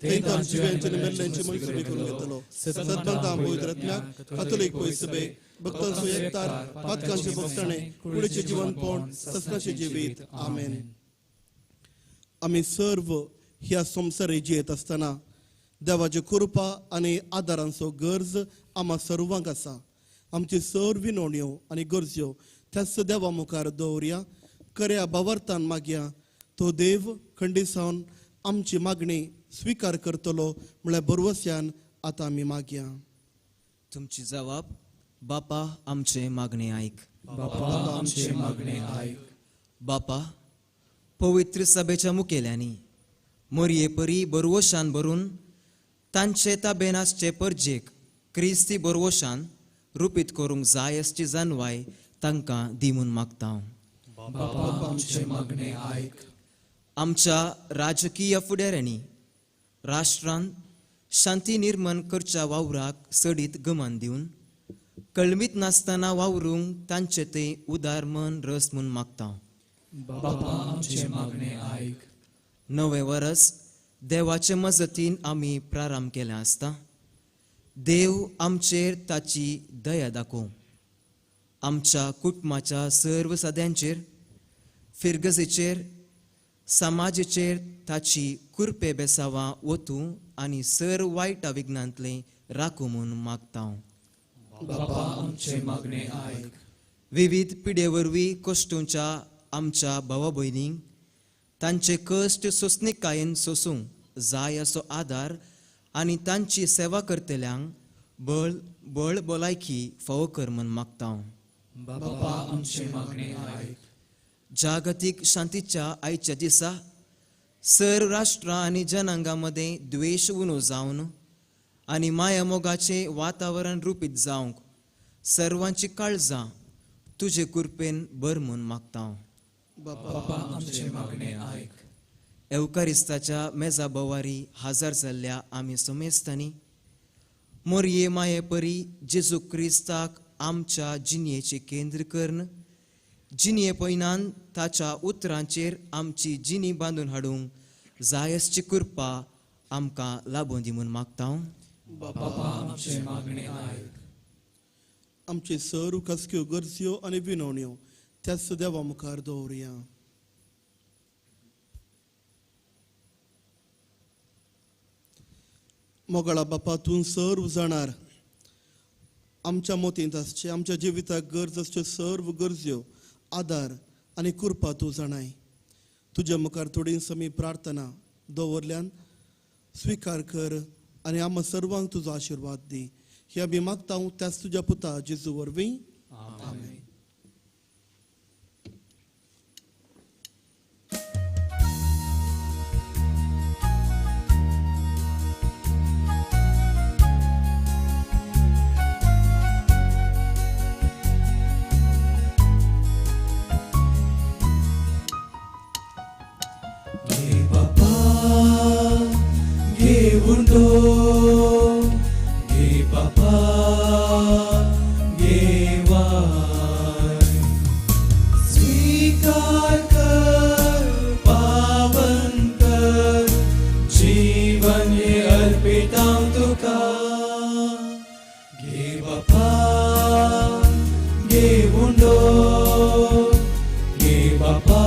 थंय जिव्यांचे आनी मेल्ल्यांची मनसुबी करून घेतलो. सद्मंता पवित्र आत्म्याक कातोलीक पयसबे भक्तांचो एकतार पातकांचे भोगसणे कुडीचें जिवनपण ससनाचें जिवीत. आमेन. आमी सर्व ह्या संवसारी जियेत आसतना देवाची कृपा आनी आदारांचो गरज आमा सर्वांक आसा. आमची सर्व विनवण्यो आनी गरज्यो त्याच देवा मुखार दवरया. खऱ्या भावार्थान मागया तो देव खंडीसावन आमची मागणी स्विकार करतलो म्हळ्यार भरवस्यान आतां आमी मागया. तुमची जवाब बापा आमचे मागणे आयक. बापा आमचे मागणे आयक. बापा पवित्र सभेच्या मुखेल्यांनी मोरये परी बरवशान भरून तांचे ताबेन आसचे परजेक क्रिस्ती बरवशान रुपीत करूंक जाय असची जानवाय तांकां दी म्हूण मागता. बापा आमचे मागणे आयक. आमच्या राजकीय फुडाऱ्यांनी राष्ट्रांत शांती निर्माण करच्या वावराक सडीत गमन दिवन कळमीत नासतना वावरूंक तांचे ते उदार मन रस म्हूण मागता. बापा आमचे मागणे आयक. नवें वरस देवाचे मजतीन आमी प्रारंभ केलें आसता. देव आमचेर ताची दया दाखोवं. आमच्या कुटुंबाच्या सर्व सद्यांचेर फिरगजेचेर समाजेचेर ताची कुरपे बेसावां वतूं आनी सर वायट विघ्नांतलें राखूं म्हूण मागता. बापा आमचे मागणे आयक. विविध पिडे वरवीं कश्टूंच्या आमच्या भावा भयणींक तांचे कश्ट सोंसणीकायेन सोंसूंक जाय असो आदार आनी तांची सेवा करतल्यांक बळ बळ भलायकी फावो कर म्हूण मागता. बापा आमचे मागणे आयक. जागतीक शांतीच्या आयच्या दिसा सर राष्ट्रां आनी जनांगां मदें द्वेश उणो जावन आनी माया मोगाचें वातावरण रुपीत जावंक सर्वांची काळजां तुजे कृपेन भर म्हूण मागता. बापा आमचे मागणे आयक. एवकारिस्ताच्या मेजा बोवारी हाजर जाल्ल्या आमी समेस्तांनी मोरये माये परी जेजू क्रिस्ताक आमच्या जिणयेचें केंद्र करून जिणये पयनान ताच्या उतरांचेर आमची जिणी बांदून हाडूंक जाय असची कृपा आमकां लाबोवन दी म्हूण मागता. बापा आमचे मागणे आयक. आमचे सर्व खासक्यो गरज्यो आनी विनवण्यो त्याच देवा मुखार दवरया. मोगाळा बापा तूं सर्व जाणार आमच्या मोतींत आसचे आमच्या जिविताक गरज आसच्यो सर्व गरज्यो आदार आनी कृपा तूं जाणाय. तुज्या मुखार थोडी समी प्रार्थना दवरल्यान स्विकार कर आनी आमकां सर्वांक तुजो आशिर्वाद दी. ही आमी मागता त्याच तुज्या पुता जेजू वरवीं. आमेन. घे बापा घे वाय स्वीकार कर पावन कर जीवन हे अर्पितां तुका. घे बापा घे उंडो घे बापा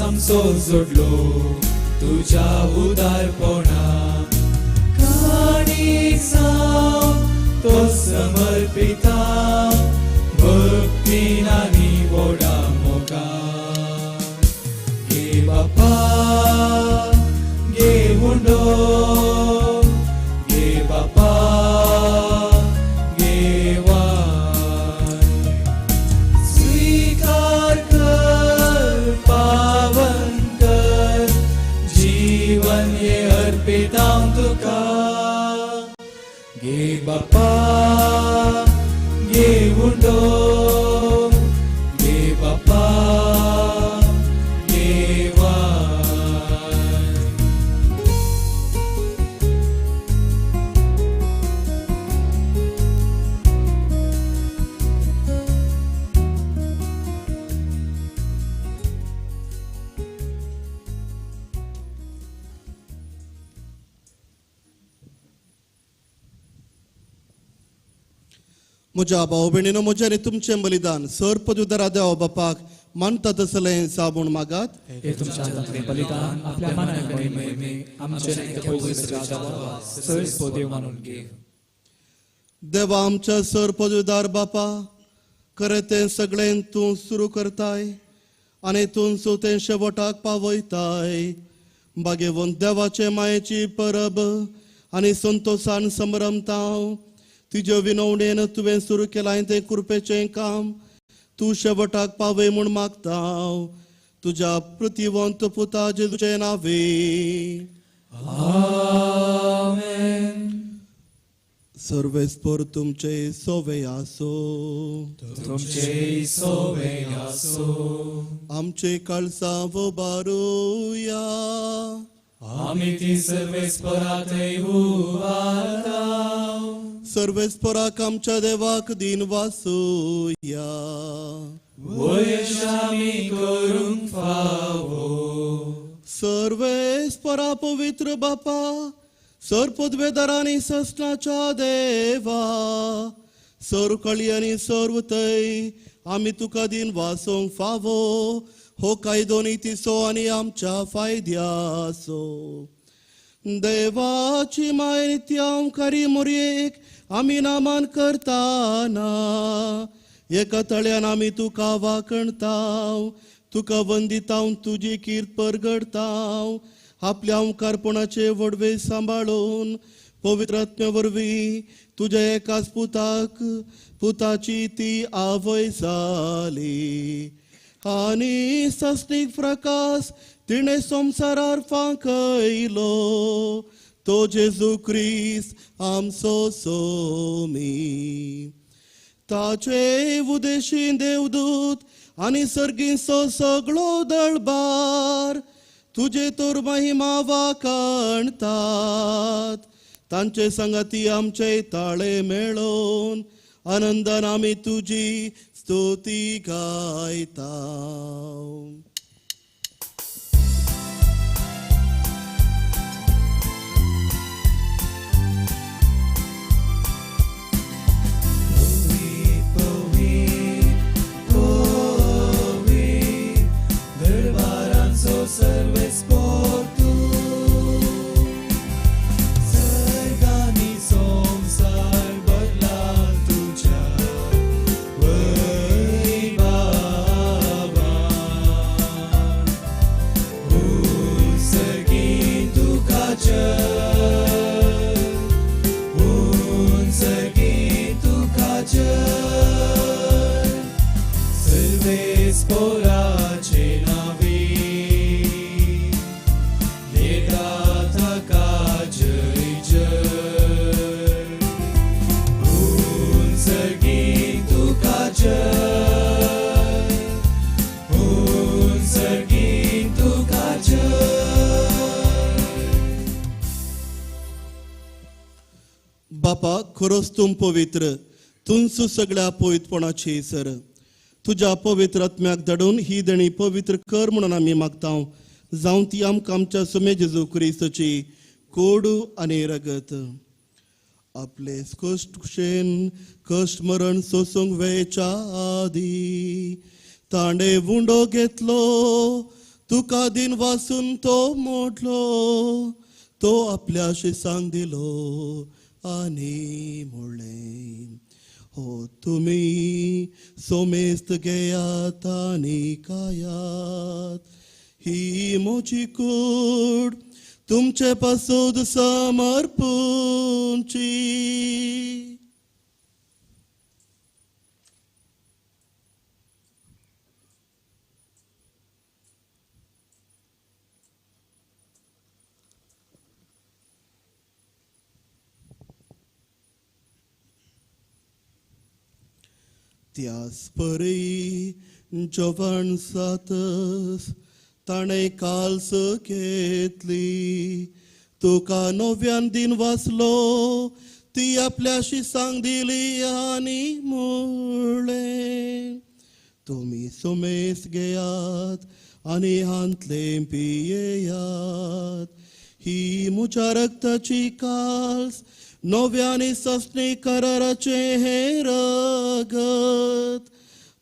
आमचो जोडलो तुज्या उदारपणा काणी जावं तो समर्पिता भक्तीन आनी व्हडा मोगान. बापा घेवाय स्वीकार कर पावन कर जीवन ये अर्पितां तुका घे बापा घे उंडो घे बापा घेवाय. म्हज्या भाव भयणीनो म्हजें आनी तुमचें बलिदान सर पदुदरा देवा बापाक मानता तसलें साबूण मागात. हे तुमच्या हातांतलें बलिदान आपल्या मनाक महिमे आमचे पवित्र देवा सर देव मानून घे. देवा आमच्या सर पदुदार बापा खरें तें सगळें तूं सुरू करताय आनी तूं तें शेवटाक पावयताय. बागेवन देवाचे मायेची परब आनी संतोशान समरमताव तुज्या विनवणेन तुवें सुरू केलां तें कृपेचें काम तूं शेवटाक पावय म्हूण मागता तुज्या प्रतिवंत पुता जेजूचें नावे. आमेन. सर्वेस्पर तुमचे सोवे आसो. तुमचे सोवे आसो. आमचे काळसां बारुया. आमी ती सर्वेस्परातय उबारता. सर्वेस्पराक आमच्या देवाक दिन वासूया. वयशामी करूंक फावो. सर्वेस्परा पवित्र बापा सर पदवेदारांनी ससनाच्या देवा सर कळी आनी सर्व थंय आमी तुका दिन वासूंक फावो हो कायदो नितीचो आनी आमच्या फायद्याचो. देवाची माय नित्यांकारी मोरयेक आमी नामान करताना एका तळ्यान आमी तुका वाकणताव तुका वंदिताव तुजी कीर्त परगडताव आपल्या ओंकारपणाचे वडवे सांबाळून पवित्र आत्म्या वरवीं तुज्या एकाच पुताक पुताची ती आवय जाली आनी सस्नीक प्रकाश तिणें संवसारार फांकयलो तो जेजू क्रिस्त आमचो सोमी. ताचे उदेशी देवदूत आनी सर्गींचो सगळो दळबार तुजे तर महिमा वाकाणतात तांचे संगाती आमचे ताळे मेळोवन आनंदान आमी तुजी स्तुती गायता. सर्वेस्पर तूं सर्गांनी संवसार बदला तुज्या वैभवान. उंचगी तुका जय, उंचगी तुका जय, सर्वेस्पराचे नांवी बापा खरोच तूं पवित्र तुंच सगळ्या पवित्रपणाची सर तुज्या पवित्र आत्म्याक धाडून ही देणी पवित्र कर म्हणून आमी मागता जावं ती आमकां आमच्या सुमे जेजू क्रिस्ताची कोडू आनी रगत. आपले कश्ट कुशेन कश्ट मरण सोसूंक वेच्या आदी ताणें उंडो घेतलो तुका दिन वासून तो मोडलो तो आपल्या शिसांक दिलो आनी म्हणलें हो तुमी सोमेस्त घेयात आनी खायात ही म्हजी कूड तुमचे पासून समर्पूंची. त्यास परी जवण सातस ताणें काल्स घेतली तुका नव्यान दिन वाचलो ती आपल्याशी सांग दिली आनी म्हणलें तुमी सुमेस घेयात आनी हांतलें पियेयात ही म्हज्या रक्ताची काल्स नव्याने ससणे कराराचें हें रगत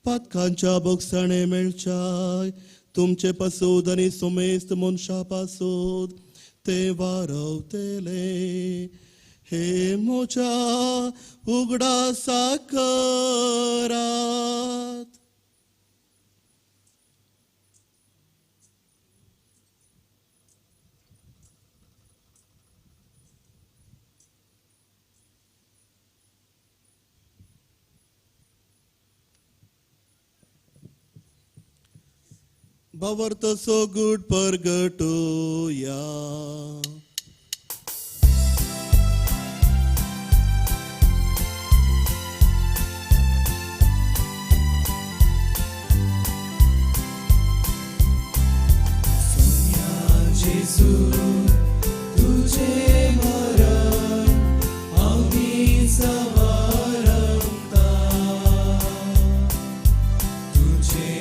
पातकांच्या बोगसाणे मेळच्या तुमचे पासूद आनी सुमेस्त मनशा पासूद ते वारवतले हे म्हज्या उगडासा करात. भावार्थ सोगूट परगटोया. सोन्या जेजू तुझे मरण आमी सवारता तुझे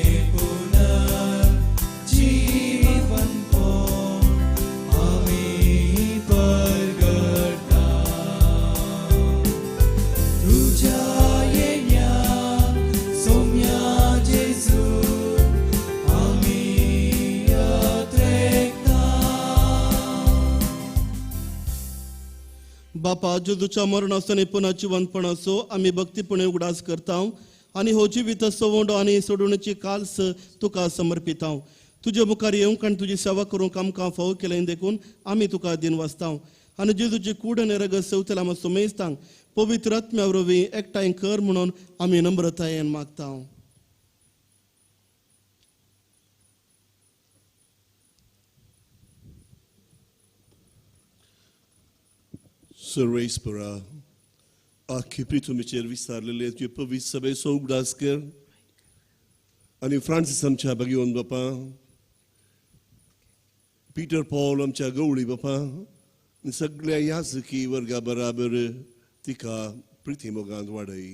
बापा जेजूच्या मरणाचो आनी पुनः जिवंतपणाचो आमी भक्तीपणे उगडास करता आनी हो जिवीत सवंडो आनी सोडवणेची काल्स तुका समर्पिता. तुजे मुखार येवंक आनी तुजी सेवा करूंक आमकां फावो केलें देखून आमी तुका दिन वाचता आनी जेजूची कूड आनी रगत सेवतल्या आमकां सुमेस्तांक पवित्र आत्म्या वरवीं एकठांय कर म्हणून आमी नम्रतायेन मागता. सर्वेस्परा आख्खी पृथ्वीचेर विस्तारलेले तुजे पवित्र सभेचो उगडास कर आनी फ्रांसीस आमच्या भगीवन बापा, पिटर पॉल आमच्या गवळी बापा आनी सगळ्या याजकी वर्गा बराबर तिका प्रिती मोगांत वाडय.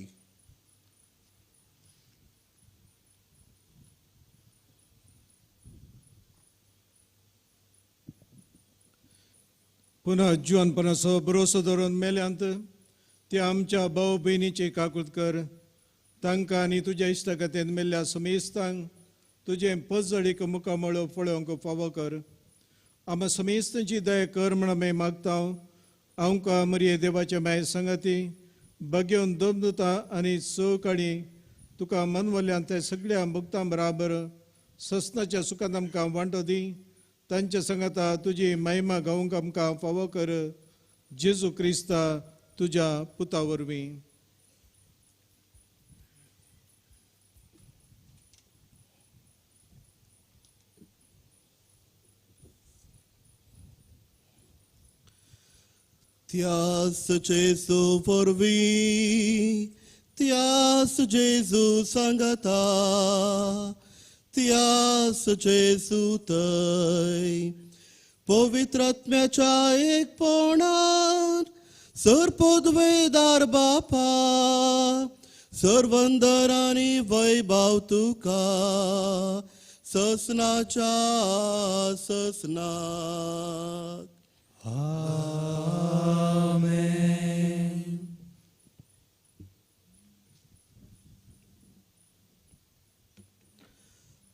पुनः जिवनपणाचो भरोसो धरून मेल्यांत ते आमच्या भाव भयणीची काकूत कर. तांकां आनी तुज्या इश्टागतेन मेल्ल्या समेस्तांक तुजें पजळीक मुखामळ पळोवंक फावो कर. आमकां समेस्तांची दया कर म्हण आमी मागता. आमकां मरये देवाचे माय संगती बगेवन दमदता आनी सकाळी तुका मनवल्यान ते सगळ्या भक्तां बराबर ससनाच्या सुखांत आमकां वांटो दी. तांच्या संगता तुजी महिमा गावंक आमकां फावो कर. जेजू क्रिस्ता तुज्या पुता वरवीं. त्यास जेजू वरवीं त्यास जेजू सांगता त्यास जेजू तय पवित्र आत्म्याच्या एकपणान सर्पोद्वेदार बापा सर्वंदर आनी वैभव तुका ससनाच्या ससनाक. आमेन.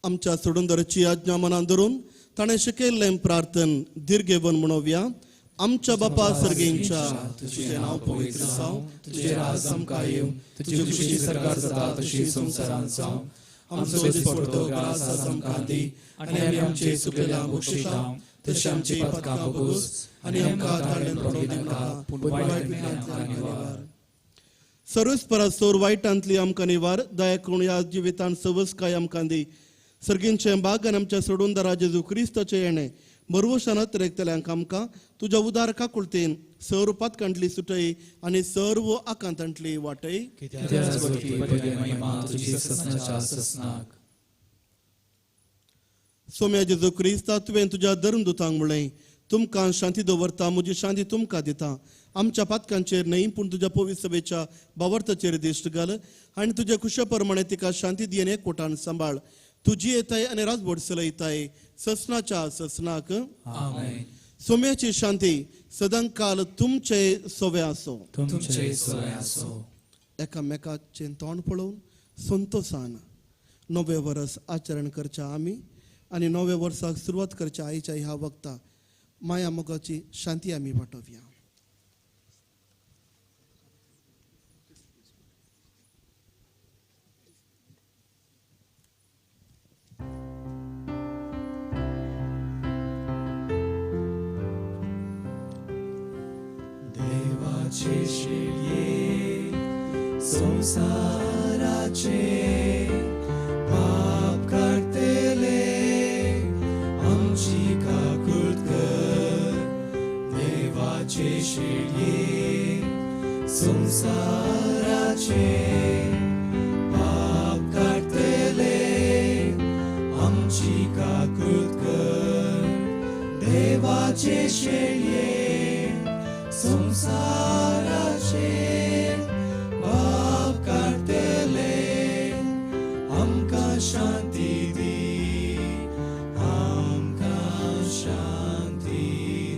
आमच्या सोडूनदाराची आज्ञा मनान धरून ताणें शिकयल्लें प्रार्थन दीर्घेवन म्हणोवया. आमच्या बापा सर्गेंच्या तुजें नांव पवित्र जावं, तुजें राज आमकां येवं, तुजी खुशी सरकार जाता तशी संवसारांत जावं. आमचो दिसपडतो ग्रास आज आमकां दी आनी आमी आमचे चुकलेल्यांक बक्षिता तशी आमची पातकां भोगोस आनी आमकां ताळ्यान पडोवं दिवनाका, पूण वायट विघ्नांतल्यान निवार. सर्वस्परासोर वायटांतली आमकां निवार, दया करून ह्या जिवितांत सवसकाय आमकां दी. सर्गींचें बागान आमच्या सोडून दारा जेजू क्रिस्ताचें येणें बरवशान अतिरेकतल्यांक आमकां तुज्या उदार काकुळतेन सर्व पातकांतली सुटय आनी सर्व आकांतांतली वाटय. सोम्या जेजू क्रिस्ता, तुवें तुज्या धर्मदुतांक म्हणलें, तुमकां शांती दवरता, म्हजी शांती तुमकां दिता. आमच्या पातकांचेर न्हय पूण तुज्या पवित्र सभेच्या भावार्थाचेर दिश्ट घाल आनी तुज्या खुशा प्रमाणे तिका शांती दी आनी एकवटान सांबाळ. तुजी येताय आनी राजवट चलयताय ससनाच्या ससनाक. सोम्याची शांती सदांकाल तुमचे सोवे आसो. एकामेकाचें तोंड पळोवन संतोसान नवें वर्स आचरण करच्या आमी आनी नव्या वर्साक सुरवात करच्या आईच्या ह्या वक्ता माया मोगाची शांती आमी वाटोवया. देवाचे शेळये संवसाराचे पाप काडटले आमची काकूट कर. देवाचे शेळये संवसाराचे पाप काडटले आमची काकूट कर. देवाचे शेळये संवसाराचे पाप काडटले आमकां शांती दी, आमकां शांती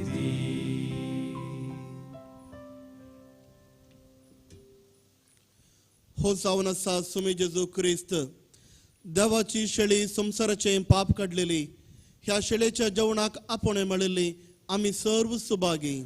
दी. हो जावन आसा सुमी जेजू क्रिस्त, देवाची शेळी संवसाराचें पाप काडलेली. ह्या शेळेच्या जेवणाक आपोवणें मेळिल्ली आमी सर्व सुभागी.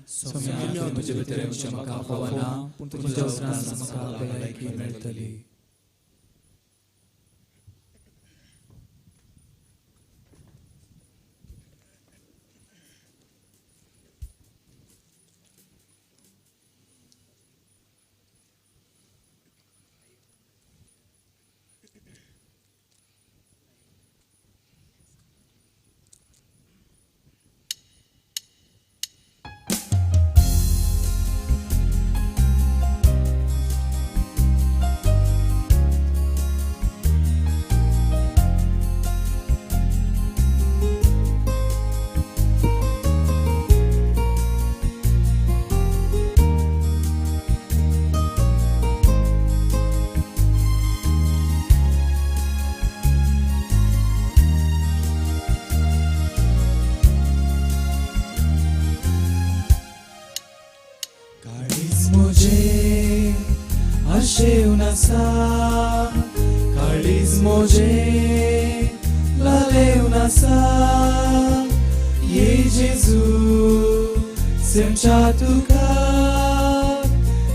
काळीज म्हजें लालेवन आसा, ये जेजू सेमच्या तुका,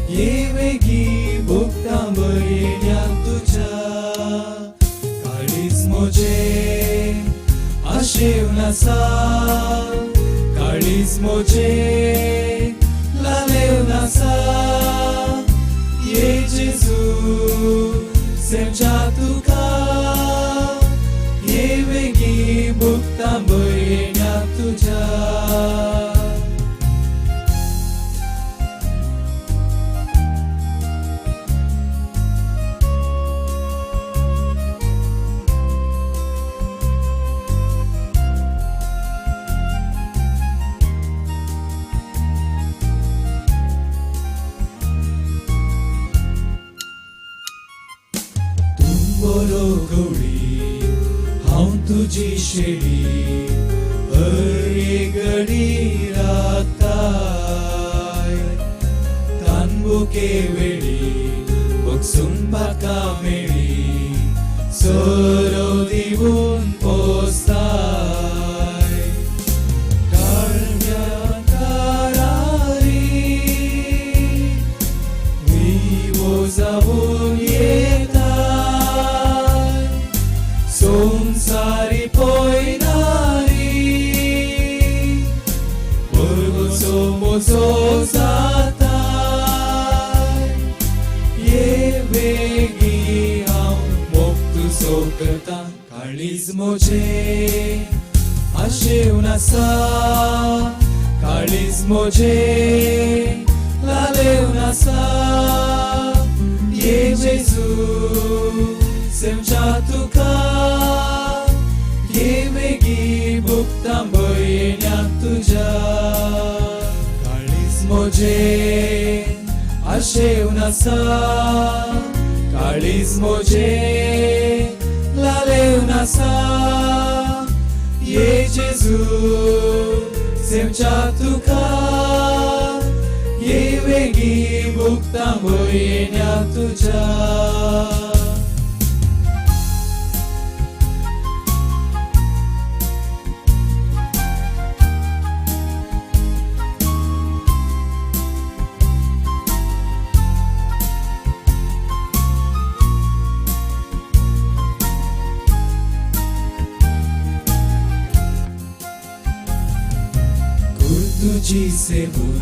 ये वेगी भोगता बरेण्या तुज्या. काळीज म्हजें आशेवन आसा, काळीज म्हजें लालेवन आसा, ये जेजू सेमच्या तुका, ये वेगी भोगता बरेण्या तुज्या. बरो गवळी हांव तुजी शेळी हर घडी राखताय, तानबुके वेळी बगसून पाका मेळी सोरो दिवन पोसताय. काळव्या कारारी विवो जावन येता, संसारी पयनारी काळीज म्हजें आशेवन आसा, काळीज म्हजें लालेवन आसा. ये जेजू सेमच्या तुका, ये वेगी भुगतां भयण्या तुज्या. काळीज म्हजें आशेवन आसा, काळीज म्हजें लालेवन आसा. ये जेजू सेमच्या तुका, ये वेगी भुगतां भयण्या तुज्या. तुजी सेवून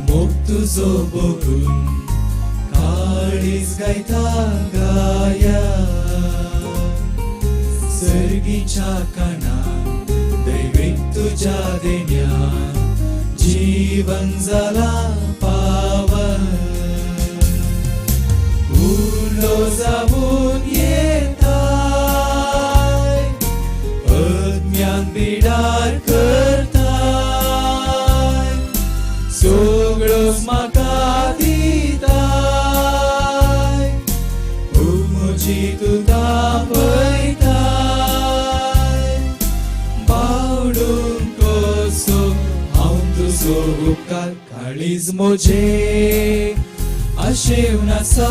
मोग तुजो बघून काळीज गायता गाया. सर्गीच्या कानान दैवीक तुज्या देण्यान जीवन जाला पावन. उलो जावन येताय अज्ञान बिडार करता, सगळोच म्हाका दिताय. म्हजी तूं दाखयताय बावडून कसो हांव तुजो उपकार. काळीज म्हजें आशेवन आसा,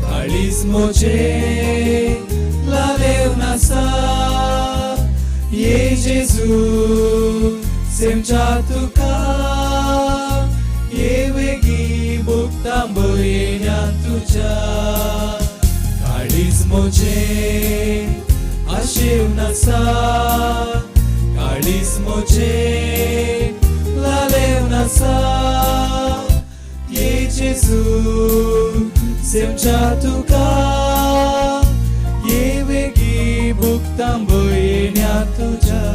काळीज म्हजें लालेवन आसा. ये जेजू सेमच्या तुका, ये वेगी भुगतां भयण्या तुज्या. काळीज म्हजें आशेवन आसा, काळीज म्हजें लालेवन आसा. ये जेजू सेमच्या तुका, ये वेगी भुगतां भयण्या तुज्या.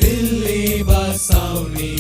दिल्ली बसावणी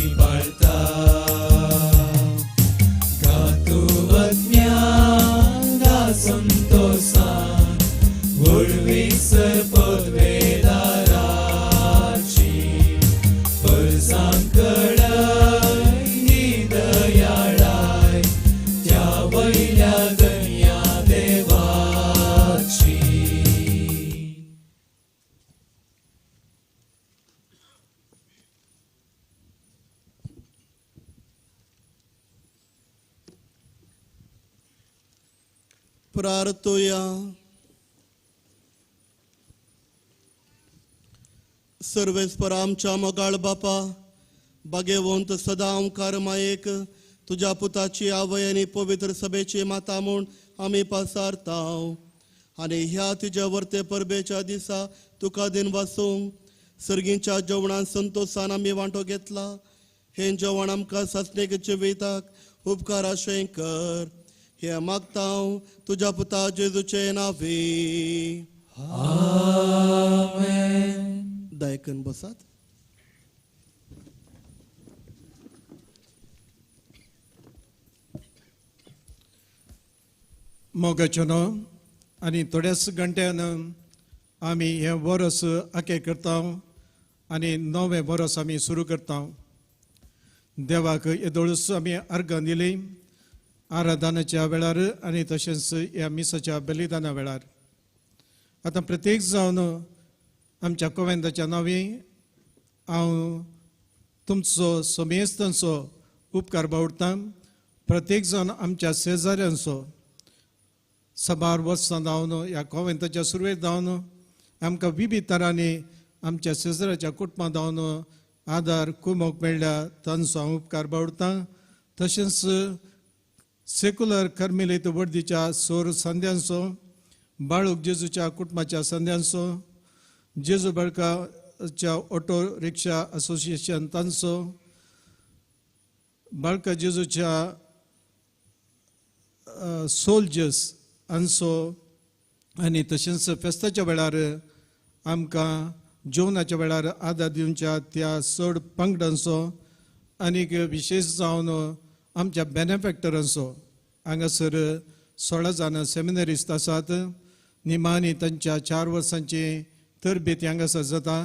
प्रार्थोया. सर्वेस्पर आमच्या मोगाळ बापा, बागेवंत सदां ओंकार मायेक तुज्या पुताची आवय आनी पवित्र सभेची माता म्हूण आमी पासारताव आनी ह्या तुज्या वर्ते परबेच्या दिसा तुका दिन वासूंक सर्गींच्या जेवणान संतोशान आमी वांटो घेतला. हें जेवण आमकां सासणेक जिविताक उपकार अशें कर, हें मागता हांव तुज्या पुता जेजूचे नांवे. आमेन. दायकन बसात. मोगाचो न्हू आनी थोड्याच घंट्यान आमी हें वरस आकें करता आनी नवें वरस आमी सुरू करता. देवाक येदोळूच आमी अर्गां दिली आराधनाच्या वेळार आनी तशेंच ह्या मिसाच्या बलिदाना वेळार. आतां प्रत्येक जावन आमच्या कोवेंदाच्या नांवी हांव तुमचो समेस्तांचो उपकार बावडटा. प्रत्येक जावन आमच्या शेजाऱ्यांचो साबार वर्सां धांवन ह्या कोवेंताच्या सुरवेक धांवन आमकां विविध तरांनी आमच्या शेजाऱ्याच्या कुटुंबां धांवन आदार कुमोक मेळ्ळ्या तांचो हांव उपकार बावडटा. तशेंच सेक्युलर कर्मेलीत वर्दीच्या सोर संद्यांचो, बाळूक जेजूच्या कुटुंबाच्या संद्यांचो, जेजू बाळकाच्या ऑटो रिक्षा असोसिएशन तांचो, बाळका जेजूच्या सोल्जर्स हांचो आनी तशेंच फेस्ताच्या वेळार आमकां जेवणाच्या वेळार आदार दिवच्या त्या चड पंगडांचो आनीक विशेश जावन आमच्या बेनिफॅक्टरांचो. हांगासर 16 जाण सेमिनरिस्ट आसात. निमाणी तांच्या 4 वर्सांची तरबेती हांगासर जाता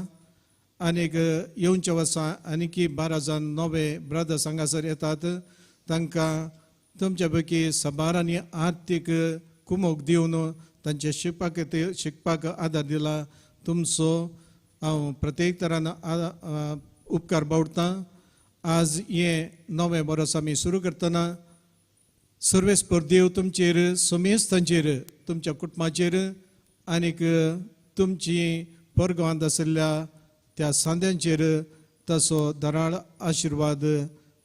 आनीक येवच्या वर्सा आनीकी 12 जाण नवे ब्रदर्स हांगासर येतात. तांकां तुमच्या पैकी साबारांनी आर्थीक कुमोक दिवन तांचे शिकपाक आदार दिला. तुमचो हांव प्रत्येक तरान उपकार बावडटा. आज हें नवें वर्स आमी सुरू करतना सर्वेस्पर देव तुमचेर समेस्तांचेर तुमच्या कुटुंबाचेर आनीक तुमची परगांवांत आशिल्ल्या त्या सांद्यांचेर ताचो दराळ आशिर्वाद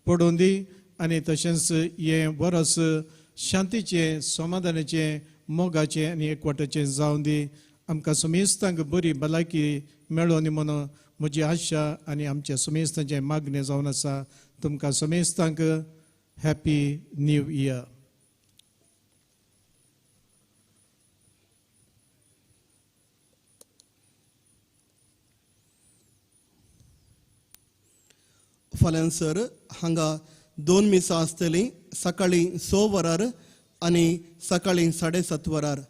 पडून दी आनी तशेंच हें वर्स शांतीचें, समाधानाचें, मोगाचें आनी एकवटाचें जावन दी. आमकां समेस्तांक बरी भलायकी मेळोनी म्हणून म्हजी आशा आनी आमच्या समेस्तांचें मागणें जावन आसा. तुमकां समेस्तांक हॅपी न्यू इयर. फाल्यां सर हांगा 2 मिसां आसतलीं, सकाळीं 6 वरार आनी सकाळीं 7:30 वरार.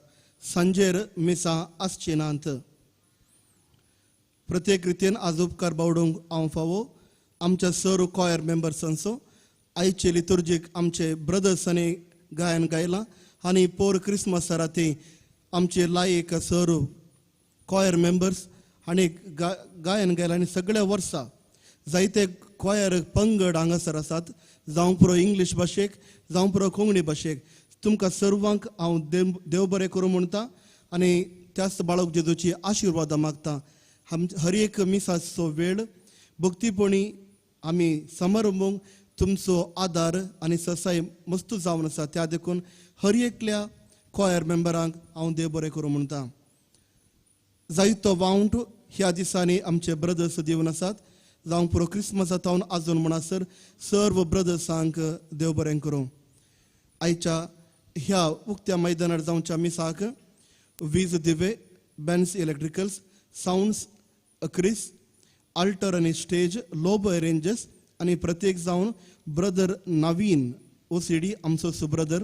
सांजेर मिसां आसची नात. प्रत्येक रितीन आज उपकार बावडूंक हांव फावो आमच्या सर कॉयर मेंबर्सांचो. आयचे लितुर्जीक आमचे ब्रदर्सांनी गायन गायलां आनी पोर क्रिसमसा राती आमचे लायक सर कॉयर मेंबर्स हांणी गायन गायलां आनी सगळ्या वर्सा जायते कॉयर पंगड हांगासर आसात, जावं पुरो इंग्लीश भाशेक, जावं पुरो कोंकणी भाशेक. तुमकां सर्वांक हांव देव बरें करूं म्हणटा आनी त्याच बाळक जेजूची आशिर्वादां मागता. हर एक मिसाचो वेळ भक्तीपणी आमी समारंभूंक तुमचो आदार आनी ससाय मस्त जावन आसा. त्या देखून हर एकल्या कॉयर मेंबरांक हांव देव बरें करूं म्हणटा. जायतो वावंट ह्या दिसांनी आमचे ब्रदर्स दिवन आसात, जावं पुरो क्रिसमसा तावन आजून म्हणसर सर्व ब्रदर्सांक देव बरें करूं. आयच्या ह्या उक्त्या मैदानार जावच्या मिसाक वीज दिवे, बॅन्स इलेक्ट्रिकल्स, सावंड्स क्रिस, आल्टर आनी स्टेज, लोबो अरेंजर्स आनी प्रत्येक जावन ब्रदर नवीन OCD आमचो सुब्रदर.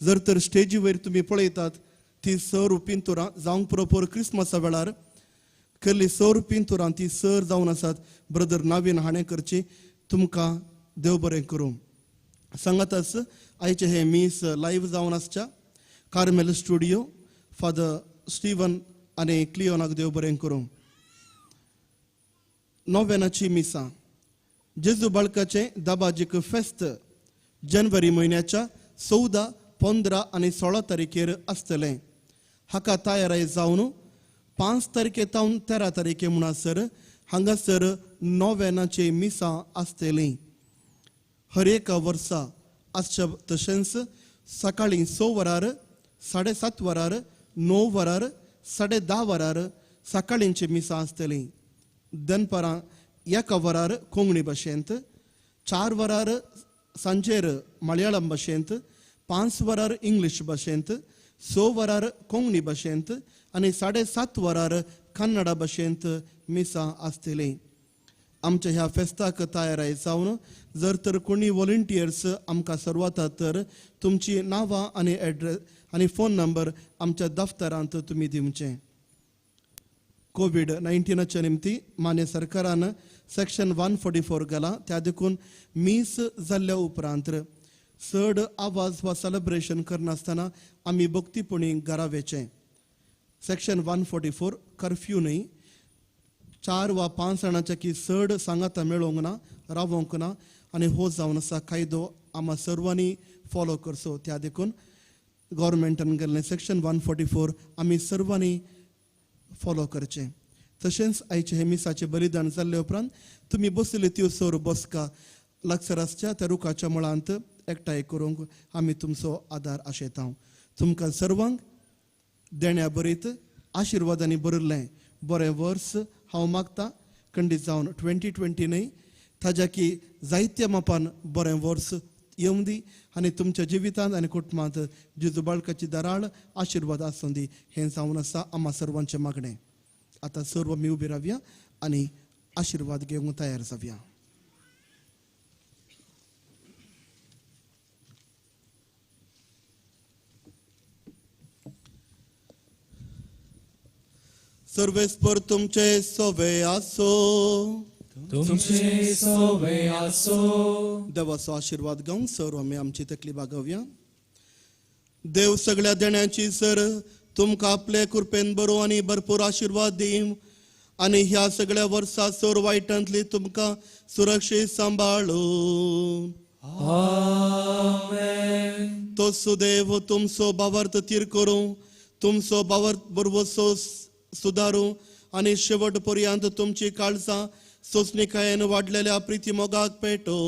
जर तर स्टेजी वयर तुमी पळयतात ती सर पिंतुरां जावंक पुरो पोर क्रिसमसा वेळार केल्ली सर पिंतुरां ती सर जावन आसात ब्रदर नवीन हाणें करची. तुमकां देव बरें करूं. सांगातच आयचें हें मीस लायव्ह जावन आसच्या कार्मेल स्टुडियो फादर स्टीवन आनी क्लियोनाक देव बरें करूं. नोवेनाची मिसां जेजू बाळकाचें दाबाजीक फेस्त जनवरी म्हयन्याच्या 14, 15 आनी 16 तारखेर आसतलें. हाका तयाराय जावन 5 तारखे तावन 13 तारखे म्हणसर हांगासर नोवेनाची मिसां आसतलीं. हर एका वर्सा आसच्या तशेंच सकाळीं 6 वरार, 7:30 वरार, 9 वरार, 10:30 वरार सकाळींची मिसां आसतलीं. दनपारां 1 वरार कोंकणी भाशेंत, 4 वरार सांजेर मलयाळम भाशेंत, 5 वरार इंग्लीश भाशेंत, 6 वरार कोंकणी भाशेंत आनी 7:30 वरार कन्नडा भाशेंत मिसां आसतलीं. आमच्या ह्या फेस्ताक तयाराय जावन जर तर कोणी वॉलंटियर्स आमकां सर्वातात तर तुमची नांवां आनी एड्रेस आनी फोन नंबर आमच्या दफ्तरांत तुमी दिवचें. कोवीड-19 निमती मान्य सरकारान सेक्शन 144 घाला, त्या देखून मीस जाल्ल्या उपरांत चड आवाज वा सेलिब्रेशन करनासतना आमी भक्तीपणी घरा वेचें. सेक्शन 144 कर्फ्यू न्हय, 4 वा 5 जाणांच्या की चड सांगाता मेळोवंक ना, रावोंक ना आनी हो जावन आसा कायदो आमा सर्वांनी फॉलो करचो. त्या देखून गव्हर्मेंटान गेल्लें सेक्शन 144 आमी सर्वांनी फॉलो करचें. तशेंच आयचें हें मिसाचें बलिदान जाल्ले उपरांत तुमी बसले त्यो सर बसका लागसर आसच्या त्या रुखाच्या मुळांत एकठांय करूंक आमी तुमचो आदार आशेता. तुमकां सर्वांक देण्या बरीत आशिर्वादांनी भरिल्लें बरें वर्स हांव मागता. खंडीत जावन 2020 न्हय ताज्या की जायत्या मापान बरें वर्स येवं दी आनी तुमच्या जिवितांत आनी कुटुंबांत जेजू बाळकाची दराळ आशिर्वाद आसूं दी हें जावन आसा आमा सर्वांचें मागणें. आतां सर्व आमी उबी रावया आनी आशिर्वाद घेवंक तयार जावया. सर्वेस्पर तुमचे सोवे आसो, तुमचे सोवे आसो. देवाचो आशिर्वाद घेवन सर्व आमी आमची तकली बागोवया. देव सगळ्या देण्याची सर तुमकां आपले कृपेन बरो आनी भरपूर आशिर्वाद दी आनी ह्या सगळ्या वर्सा सर वायटांतली तुमकां सुरक्षीत सांबाळू. आमेन. तो सुदेव तुमचो भावार्थ तीर करूं, तुमचो भावार्थ बरवसो सुदारू आनी शेवट पर्यंत तुमची काळजां सोंसणीकायेन वाडलेल्या प्रिती मोगाक पेटो.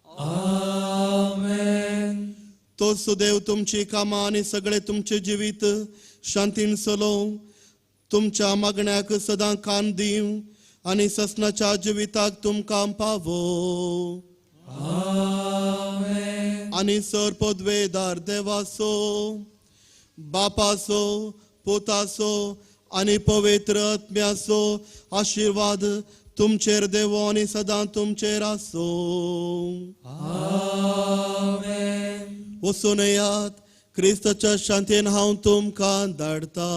आमेन. तो सुदेव तुमची कामां आनी सगळे तुमचे जिवीत शांतीन चलोवं, तुमच्या मागण्याक सदां कान दिवं आनी ससनाच्या जिविताक तुमकां पावो. आमेन. आनी सर पदवेदार देवाचो, बापाचो, पुताचो आनी पवित्र आत्म्याचो आशिर्वाद तुमचेर देवो आनी सदां तुमचेर आसूं. आमेन. वचून येयात, क्रिस्ताच्या शांतीन हांव तुमकां धाडटा.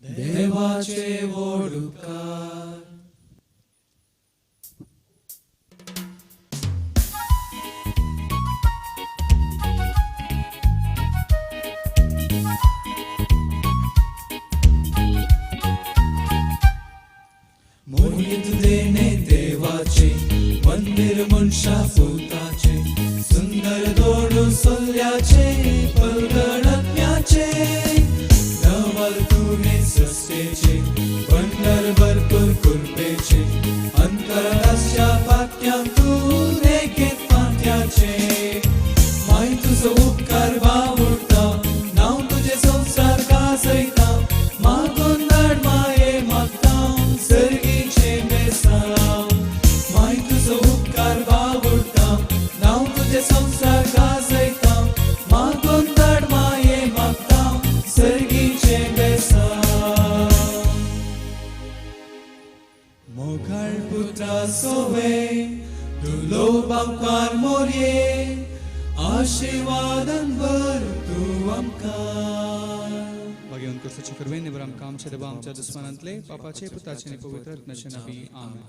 देवाचे व्हड उपकार. मोहित देणे देवाचे मंदिर मनशा पुताचे, सुंदर दोडू सोल्याचे पलगणत्म्याचे, नवल तुवें सृश्टेचे भंडार भरपूर कृपेचे, अंतराच्या पाट्यांत तूं लेगीत फांट्याचे. माय तुजो उपकार वावुरता, नांव तुजें संवसार गाजयता, मागून धाड माये मागता सर्गीचें बेसांव. माय तुजो उपकार वावुरता, नांव तुजें संवसार गाजयता, मागून धाड माये मागता सर्गीचें बेसांव. मोगाळ पुत्रा सोवे दुलो बांकार मोरये, आशिर्वादान भर तूं आमकां. भाग्यवंत क्रिस्ताचे कृपेन निबर आमकां आमच्या देवा आमच्या दुस्मानांतले पापाचे पुताचे आनी पवित्र आत्म्याचे नांवी. आमेन.